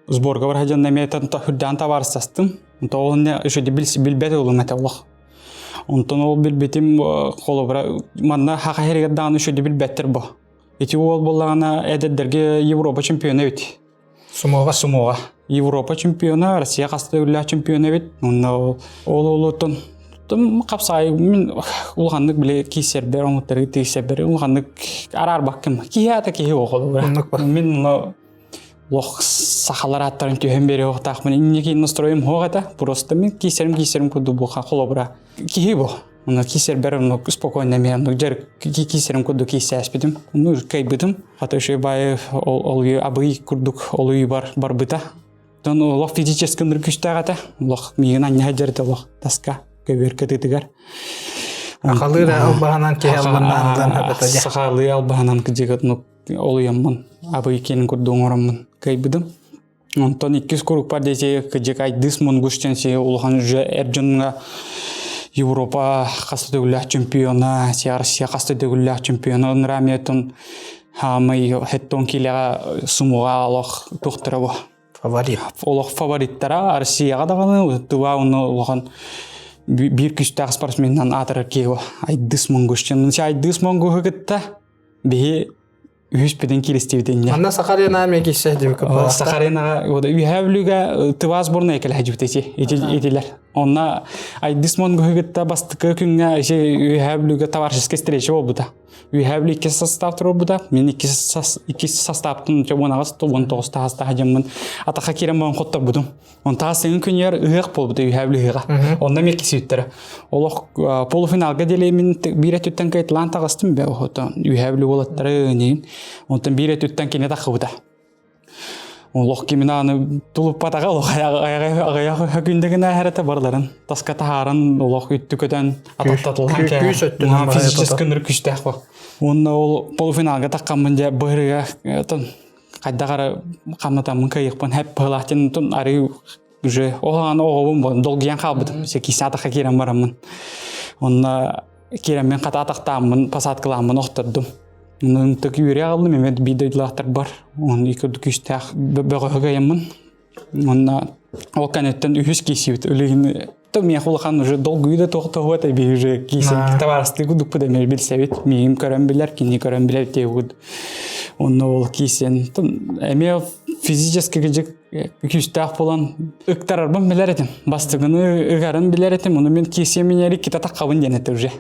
сборга бар сылдьан эмиэ үрдээн табаарыстастым. Онтон ол иннэ еще билбэт уолум этэ олох. Онтон ол билбитим холобура манна хаха иһэригэр даҕаны еще билбэттэр бу. Ити уол буоллаҕына эдэрдэргэ Европа чемпиона эбит. Сумоҕа. Сумоҕа. Европа чемпиона, Россия хаста үллээх чемпиона эбит. Онно ол олоттон хапсаай мин улаханнык били киисэрбэр оҥоттары тиисэрбэр улаханнык араарбаккым. Киһи ата киһи оҕолура. Мин онно лох сахалар аттарын түһэн бериохтаахмын инники настроем хоох этэ. Просто мин киисэрим киисэрим курдук буха холобура. Киһи бу. Онно киисэрбэр онно спокойно эмиэ оннук дьарык киисэрим курдук киисээспитим. Онно кыайбытым. Хата үчүгэй баайы ол ол абый курдук олуйбар барбыта. Онтон олох физически ынырык күүстээх этэ. Олох миигин анньаһа дьарыта олох таска көбүөр кытыытыгар. Сахалыы албаһынан киһи албаннаан Сахалыы албаһынан кыдьыгыт олуйаммын абый киэнин курдук оҥороммун кыайбытым. Онтон иккис курукпар диэки кыдьык Айдыс Монгуш диэн сиһи улахан уже эр дьоҥҥо Европа хас да төгүллээх чемпиона, Россия хас да төгүллээх чемпиона Нрамиятын хаамай хеттон киилэҕэ сумуга олох туохтара бу. Фаворит. Олох фавориттара Россияҕа даҕаны тыва уну улахан биир күүстээх спортсменынан аатырар киһи Айдыс Монгуш. Айдыс Монгуһу кытта биһи үһүс бүтүн кииристибит инньэ. Манна Сахарина эмиэ киирсэ диэбиккэ Сахаринаҕа Үөһээ Бүлүүгэ Тыва сборная кэлэһдьибит ити итилэр. Онно Айдыс Монгуһу кытта бастакы күҥҥэ ити Үөһээ Бүлүүгэ товарищескай встреча буолбута. Үөһээ Бүлүү иккис состав туруорбута. Мин иккис составтан 18 19 таһастаах дьоммун атаха киирэн баран хотторбутум. Онтон сыҥын күнүгэр ыһыах буолбута үһээ ыһыаҕа. Онно эмиэ кисүүттэрэ. Олох полуфиналга диэли мин биир өттүттэн кыайталаан таҕыстым бе оһото үһээ бүлүү уолаттары нейин. Онтон биир өттүттэн кини таххыбыта. Олох кимин аны тулуппатаҕа олох аҕыйах күндэгин ааһарата барларын таска таһааран олох үттү көтөн ататтатылаан Күүс өттүнэн физически ынырык күстээх бу. Уонна ол полуфиналга таххаммын дьэ быһырыга хайдах эрэ хамнатаммын кыайыахпын хэп быһылаах диэн онтон арыы уже оһоҕон оҕобун долгуйан хаалбытым киисэ атахха киирэн бараммын онно киирэммин хата атахтааммын посадкалааммын охтордум ынтык үөрэ аҕаллым эмиэ биир дойдулаахтар бар он икки күүстээх бөҕөһө кыайаммын Онно ол кэнниттэн үһүс киисибит үлүгүн то миэхэ улахан уже долгуйу да туох эби уже киисен табаарыстыы кудукпут эмиэ билсэбит миигин көрөн билэр кини көрөн билэр диэбит онно ол киисен эмиэ физически кыдьык күүстээх буолан ыктарарбын билэр этим бастыгыны ыгарын билэр этим ону мин киисиэм минери кита таххабын диэн этэ уже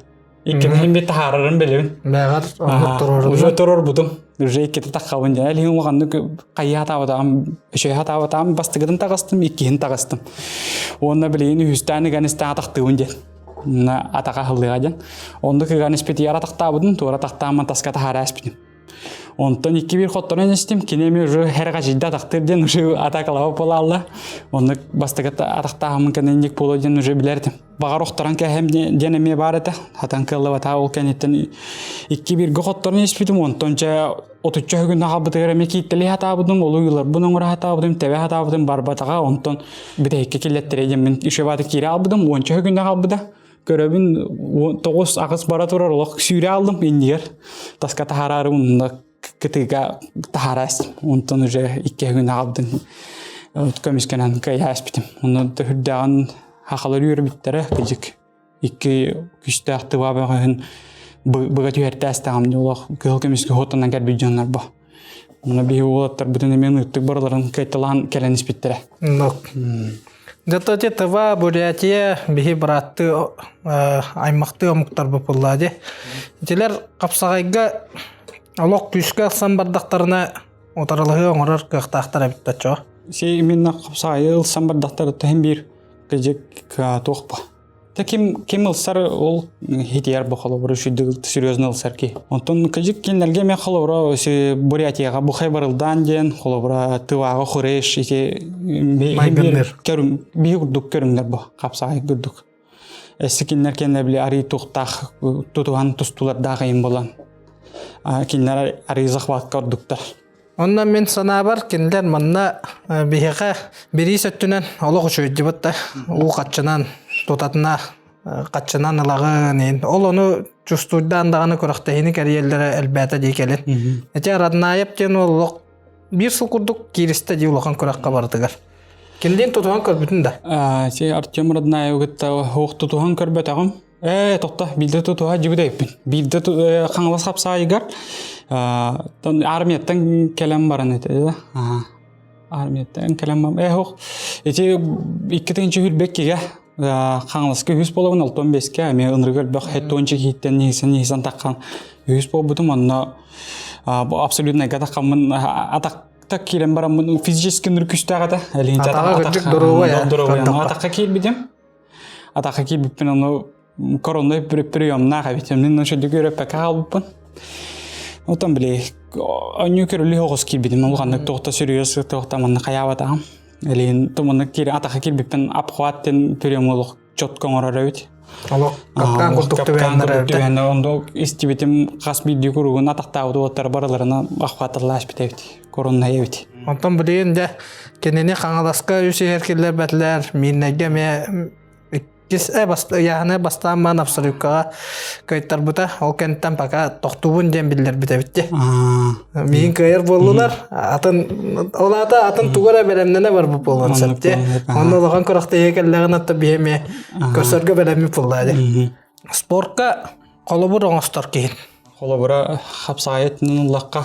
иккимин бит таһаарарын билэбин Бэҕэр оннук уже турорбутум. Уже иккитэ таххабын дьэ. Илиһин улаханнык хайыһа таабатаҕым, үчүгэйэ таабатаҕым, бастакытын таҕыстым, иккиһин таҕыстым. Уонна билигин үһүстээн ыган истээн атахтыыбын диэн. Атаха аһыллыаҕа диэн. Оннук ыган испитигэр атахтаабытым, туора атахтааммын таска таһаара испитим. Онтон икки биир хотторон истим, кини эми уже хэр атахтыр диэн уже атакалаба буолаалла. Оннук бастакы атахтааһыммын кэннинник буолуо диэн уже билэртим. Баҕар охторон кээһэм диэн эмиэ баар этэ. Хатан кыаллыбата ол кэнниттэн икки бииргэ хотторон испитим. Онтон чэ отучча күн хаалбытыгар эмиэ кииттэлии хатаабытым, олуйуларбын оҥоро хатаабытым, тэбэ хатаабытым барбатаҕа. Онтон бүтэһиккэ киллэттэрэ диэн мин еще бааты киирэ албытым, уонча күн хаалбыта. Көрөбүн 9-8 бара турар олох сүүрэ алдым иннигэр. Таска таһараары унна кытыга таһаара Онтон уже икки күн аҕалдым. Көмүскэнэн кыайа испитим. Онно үрдээҕин хахалар үөрбүттэрэ кыдьык. Икки күстээх тыба бөҕөһүн быга түһэртээстэҕим олох кыһыл көмүскэ хотонан кэлбит дьоннор бу. Онно биһи уолаттарбытын эмиэ ыттык барыларын кыайталаан кэлэн испиттэрэ. Зато те Тыва, Бурятия, биһи бырааттыы аймахтыы омуктарбыт буоллаа дии. Итилэр хапсаҕайга олох күүскэ ылсан бардахтарына утарылаһыы оҥорор кыахтаахтар эбит баччо. Си именно хапсаҕайы ылсан бардахтарыттан иһин биир кыдьык туох ба. Та ким ким ылсар ол хитиэр бу холобура шүйдүк серьезно ылсар ки. Онтон кыдьык кинилэргэ эмиэ холобура Бурятияҕа бухай барылдаан диэн холобура Тываҕа хуреш ити Майгынныр. көрүҥ биһи курдук көрүҥнэр бу хапсаҕай курдук. Эссе кинилэр кэннэ били арыы туохтаах тутуһан тустуулардаах ыйым болан кинилэр арыы захватка ордуктар. Онно мин санаабар кинилэр манна биһиэхэ бириис өттүнэн олох үчүгэйдибит да уу хаччынан тутатына хаччынан ылаҕын иһин ол ону чувствуйдаан даҕаны күрэхтэһиини кэрийэллэрэ элбээтэ дии кэлин. Ити Раднаев диэн уол олох биир сыл курдук кииристэ дии улахан күрэххэ барытыгар. Кинилиин тутуһан көрбүтүн да? Си Артем Раднаевы кытта оһох тутуһан көрбөтөҕүм. Ээ, тохто, биирдэ тутуһа дьибидэйпин. Биирдэ Хаҥалас хапсаайыгар армияттан кэлэн баран этэ да. Армияттан кэлэн баран. Ээ, ох, ити 2022-гэ Хаҥаласка үһүс буолабын, 65-кэ эмиэ ынырык элбэх хеттуонча киһиттэн ниһисэн таххан үһүс буолбутум. Онно абсолютнайга таххаммын атах так киирэн бараммын физически ынырык күстээх этэ. Атаҕа кырдьык доруобай. Доруобай. Атахха киирбитим. Атахха киирбиппин ону коронной приемнаах эбит. Мин ошо үөрөппөккө хаалбыппын. Отон били онньуу көрүлүү оҕус киирбитим. Улаханнык туохта сүрүйэс туохта манна хайаабатаҕым. Элин туманнык киир атахха киирбиппин обхват диэн прием олох четко оҥорор эбит. Олох капкан курдук түбэһэннэр түбэһэннэр ондо истибитим хас биирдии куругун атахтаабыт уоттар барыларына охватылааш бит короннай эбит. Онтон билигин дьэ кинини Хаҥаласка үс иһэр киллэрбэтилэр, Миирнэйгэ эмиэ иккис э, ыйааһыны бастаан баан абсолюткаҕа кыайтарбыта. Ол кэнниттэн пока тохтуубун диэн биллэрбит эбит дии. Миин кыайар буоллулар. Атын ол аата атын тугу эрэ бэлэмнэнэ барбыт буолуон сөп дии. Онно улахан күрэхтэһии кэллэҕинэ отто биһи эмиэ көрсөргө бэлэммит буоллаа дии. Спортка холобур оҥостор киһин. Холобура хапсаҕай өттүнэн ыллахха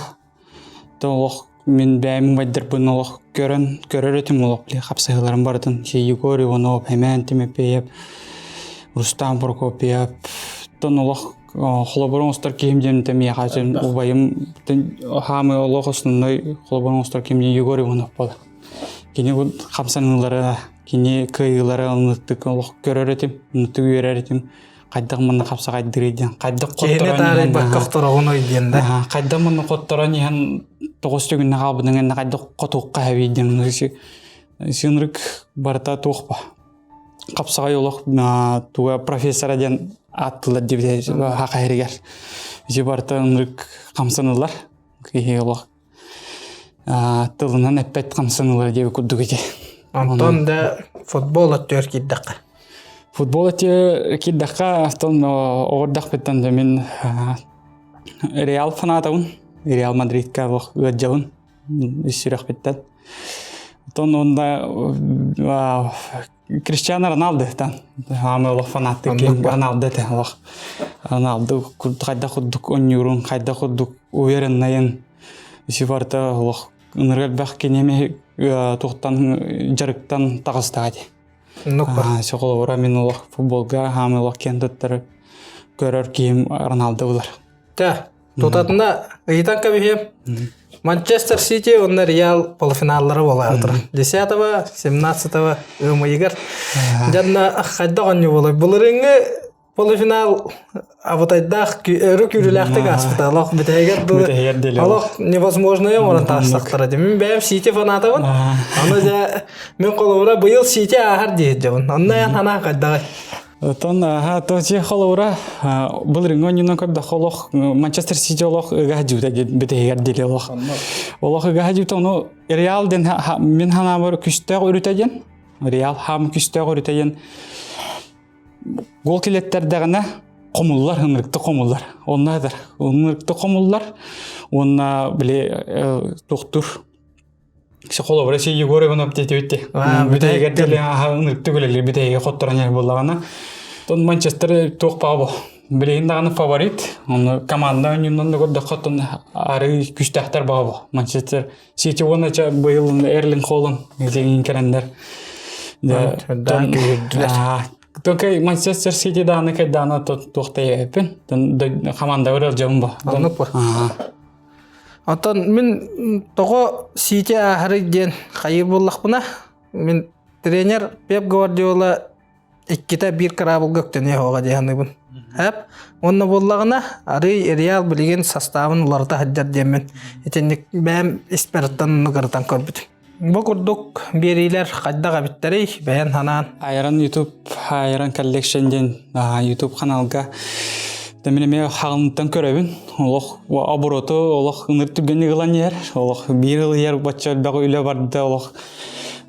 олох мин бэйэм убайдарбын олох көрөн көрөр этим олох били хапсыһыыларын барытын Егор Иванов, Эмээн Тимофеев, Рустам Прокопьев тон олох холобур оҥостор киһим диэн миэхэ убайым хаамыы олох основной холобур оҥостор киһим диэн Егор Иванов буолар. Кини бу хамсаныылара, кини кыайыылара ынырыктык олох көрөр этим, ынырыктык үөрэр этим. Хайдах манна хапсаҕайдырый диэн, хайдах хотторон иһэн хотторон диэн да. Хайдах манна хотторон иһэн тоҕус түгүннэ хаалбытын гэннэ хайдах хотуохха хэбий диэн сынрык барыта туох ба. Хапсаҕай олох туга профессора диэн ааттылар диэбит хахаһырыгар. Ити барыта ынырык хамсанылар. Киһи олох тылынан эппэт хамсаныылар диэби курдук ити. Онтон да футбол өттүгэр киирдэххэ. Футбол өттүгэр киирдэххэ, оттон оҕордохпуттан да мин Реал фанатабын. Реал Мадридка олох ыалдьабын ис сүрэхпиттэн. Оттон онда Криштиану Роналду тан хаамы олох фанаттык Роналду этэ олох Роналду хайдах курдук оонньуурун хайдах курдук увереннайын isi барыта олох ынырык элбэх киниэми туохтан дьарыктан таҕыстаҕа дии. Холобура мин олох футболга хаамы олох киэн туттар көрөр киһим Роналду булар. Тэ. Тутатына ыйытан кэбиһиэм. Манчестер Сити уонна Реал полуфиналлара буолаары турар. 10-го, 17-го ыам ыйыгар. Дьонно хайдах оонньуу буолуой? Былырыыҥҥы полуфинал абытайдаах өрө күүрүүлээхтик ааспыта. Олох бүтэһигэр дылы олох невозможное оҥорон таастахтара. Мин бэйэм Сити фанатабын. Аны дьэ мин холобура быйыл Сити ааһар диир дьабын. Онно эн санаан хайдаҕый? Оттон аха то холобура былырыҥҥы оонньуунан көрдөххө олох Манчестер Сити олох ыга дьүүтэ бүтэһигэр диэри олох. Олох ыга дьүүтэ ону Реал диэн мин санаабар күстээх өрүтэ диэн Реал хаам күстээх өрүтэ диэн гол килэттэрдэҕинэ хомуллар ынырыкты хомуллар. Онно этэр ынырыкты хомуллар уонна били туохтур Холобура си Егор Иванов диэтибитти. Бүтэһигэр дэлэ ынырыкты үлэлиир бүтэһигэ хотторон иһэр буоллаҕына. Тон Манчестер туох баҕа билигин даҕаны фаворит. Ону команда оонньуунан да көрдөххө тон арыы күстээхтэр баҕа Манчестер Сити уонна ча быйыл Эрлинг Холланд билигин кэлэннэр. Только Манчестер Сити дааны кайдаана туохта еппин. Команда көрөр дьон бу. Оннук бу. Оттон мин тоҕо Сити ааһарый диэн хайыыр буоллахпына, мин тренер Пеп Гвардиола иккитэ биир кыраабылга үктэниэ суоҕа дии саныыбын. Эп уонна буоллаҕына арыый Реал билигин састаабын уларыта сылдьар диэммин итинник бэйэм испэриттэн оннук ырытан көрбүтүм. Бу курдук биэриилэр хайдах эбиттэрий бэйэн санаан. Айран YouTube Айран Collection диэн YouTube ханаалга мин эмиэ хаҕынтан көрөбүн. Олох обороту олох ыныр түргэнник ылан иһэр. Олох биир ыл иһэр бачча элбэх үлэ барда олох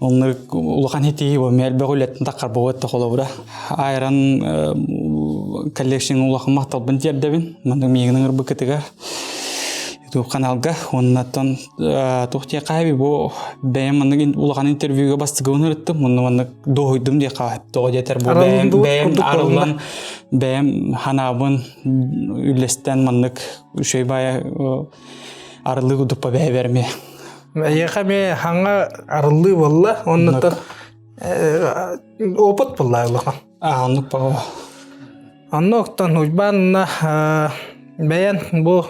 оннук улахан хитии бу элбэх үлэттэн таххар буолуот холобура. Айран Collection улахан махталбын тиэрдэбин. Маннык миигин ыҥырбыккытыгар YouTube каналга уоннаттан туох диэххэ бу бэйэм маннык улахан интервьюга бастакыбын ырыттым онно маннык дуоһуйдум диэххэ тоҕо диэтэр бу бэйэм бэйэм арыллан бэйэм ханаабын үллэстэн маннык үчүгэй баайа арыллыы курдук бэйэбэр эмиэ Эйиэхэ эмиэ хаҥа арыллыы буолла оннуттан опыт буолла улахан аа оннук баҕа Онно оттон Уйбаан бэйэн бу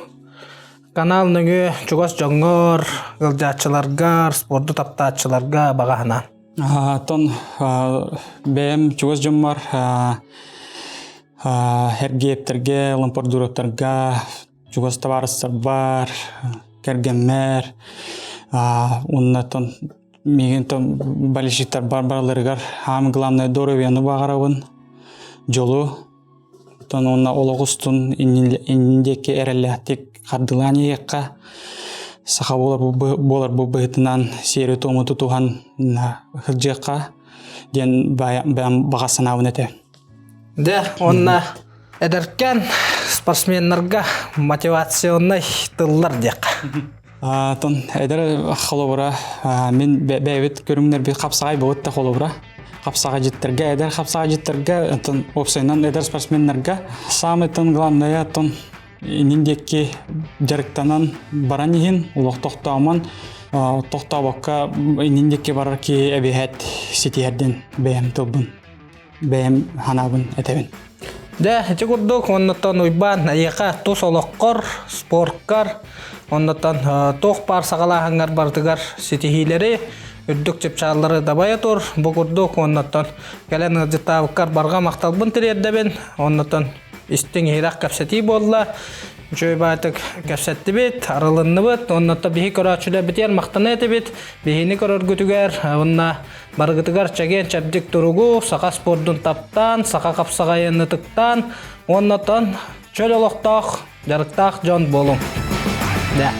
канал нөҥүө чугас дьоҥҥор, ыалдьааччыларгар, спорду таптааччыларга баҕа санаан. Оттон бэйэм чугас дьоммор Эргиэптэргэ, Лампордуровтарга, чугас табаарыстарбар, кэргэммэр уонна оттон миигин болельщиктарбар барыларыгар самое главное здоровьены баҕарабын, дьолу, оттон уонна олох устун иннин диэки эрэллээхтик хардылаан иһиэххэ, саха буолар бу быһыытынан сиэри-туому тутуһан сылдьыахха диэн бэйэм баҕа санаабын этэ. Дьэ, уонна эдэркээн спортсменнарга мотивационнай тыллар диэххэ. Тон эдэр холобура мин бэйэбит көрүҥнэрбит хапсаҕай буолут да холобура хапсаҕайдьыттарга эдэр хапсаҕайдьыттарга оттон уопсайынан эдэр спортсменнарга самый тон главное оттон иннин диэки дьарыктанан баран иһин олох тохтоомон тохтообокко иннин диэки барар киһи эбиһэт ситиһэрдин бэйэм тылбын бэйэм ханаабын этэбин. Дьэ, ити курдук, оннуттан Уйбаан, эйиэхэ тус олоххор, спорткар, оннуттан туох баар саҕалааһыҥҥар барытыгар ситиһиилэри, үрдүк чыпчааллары дабайа тур. Бу курдук, оннуттан кэлэн ыалдьыттаабыккар барҕа махталбын тириэрдэбин. Оннуттан истиҥ иһирэх кэпсэтии буолла. Үчүгэй баайтык кэпсэттибит, арылынныбыт. Оннуттан биһи көрөөччүлэрбитигэр махтана этибит. Биһини көрөргүтүгэр уонна Барыгытыгар чэгиэн-чэбдик туругу, саха спордун таптаан, саха хапсаҕайын ытыктаан, уонна оттон чөл олохтоох, дьарыктаах дьон буолуҥ. Да.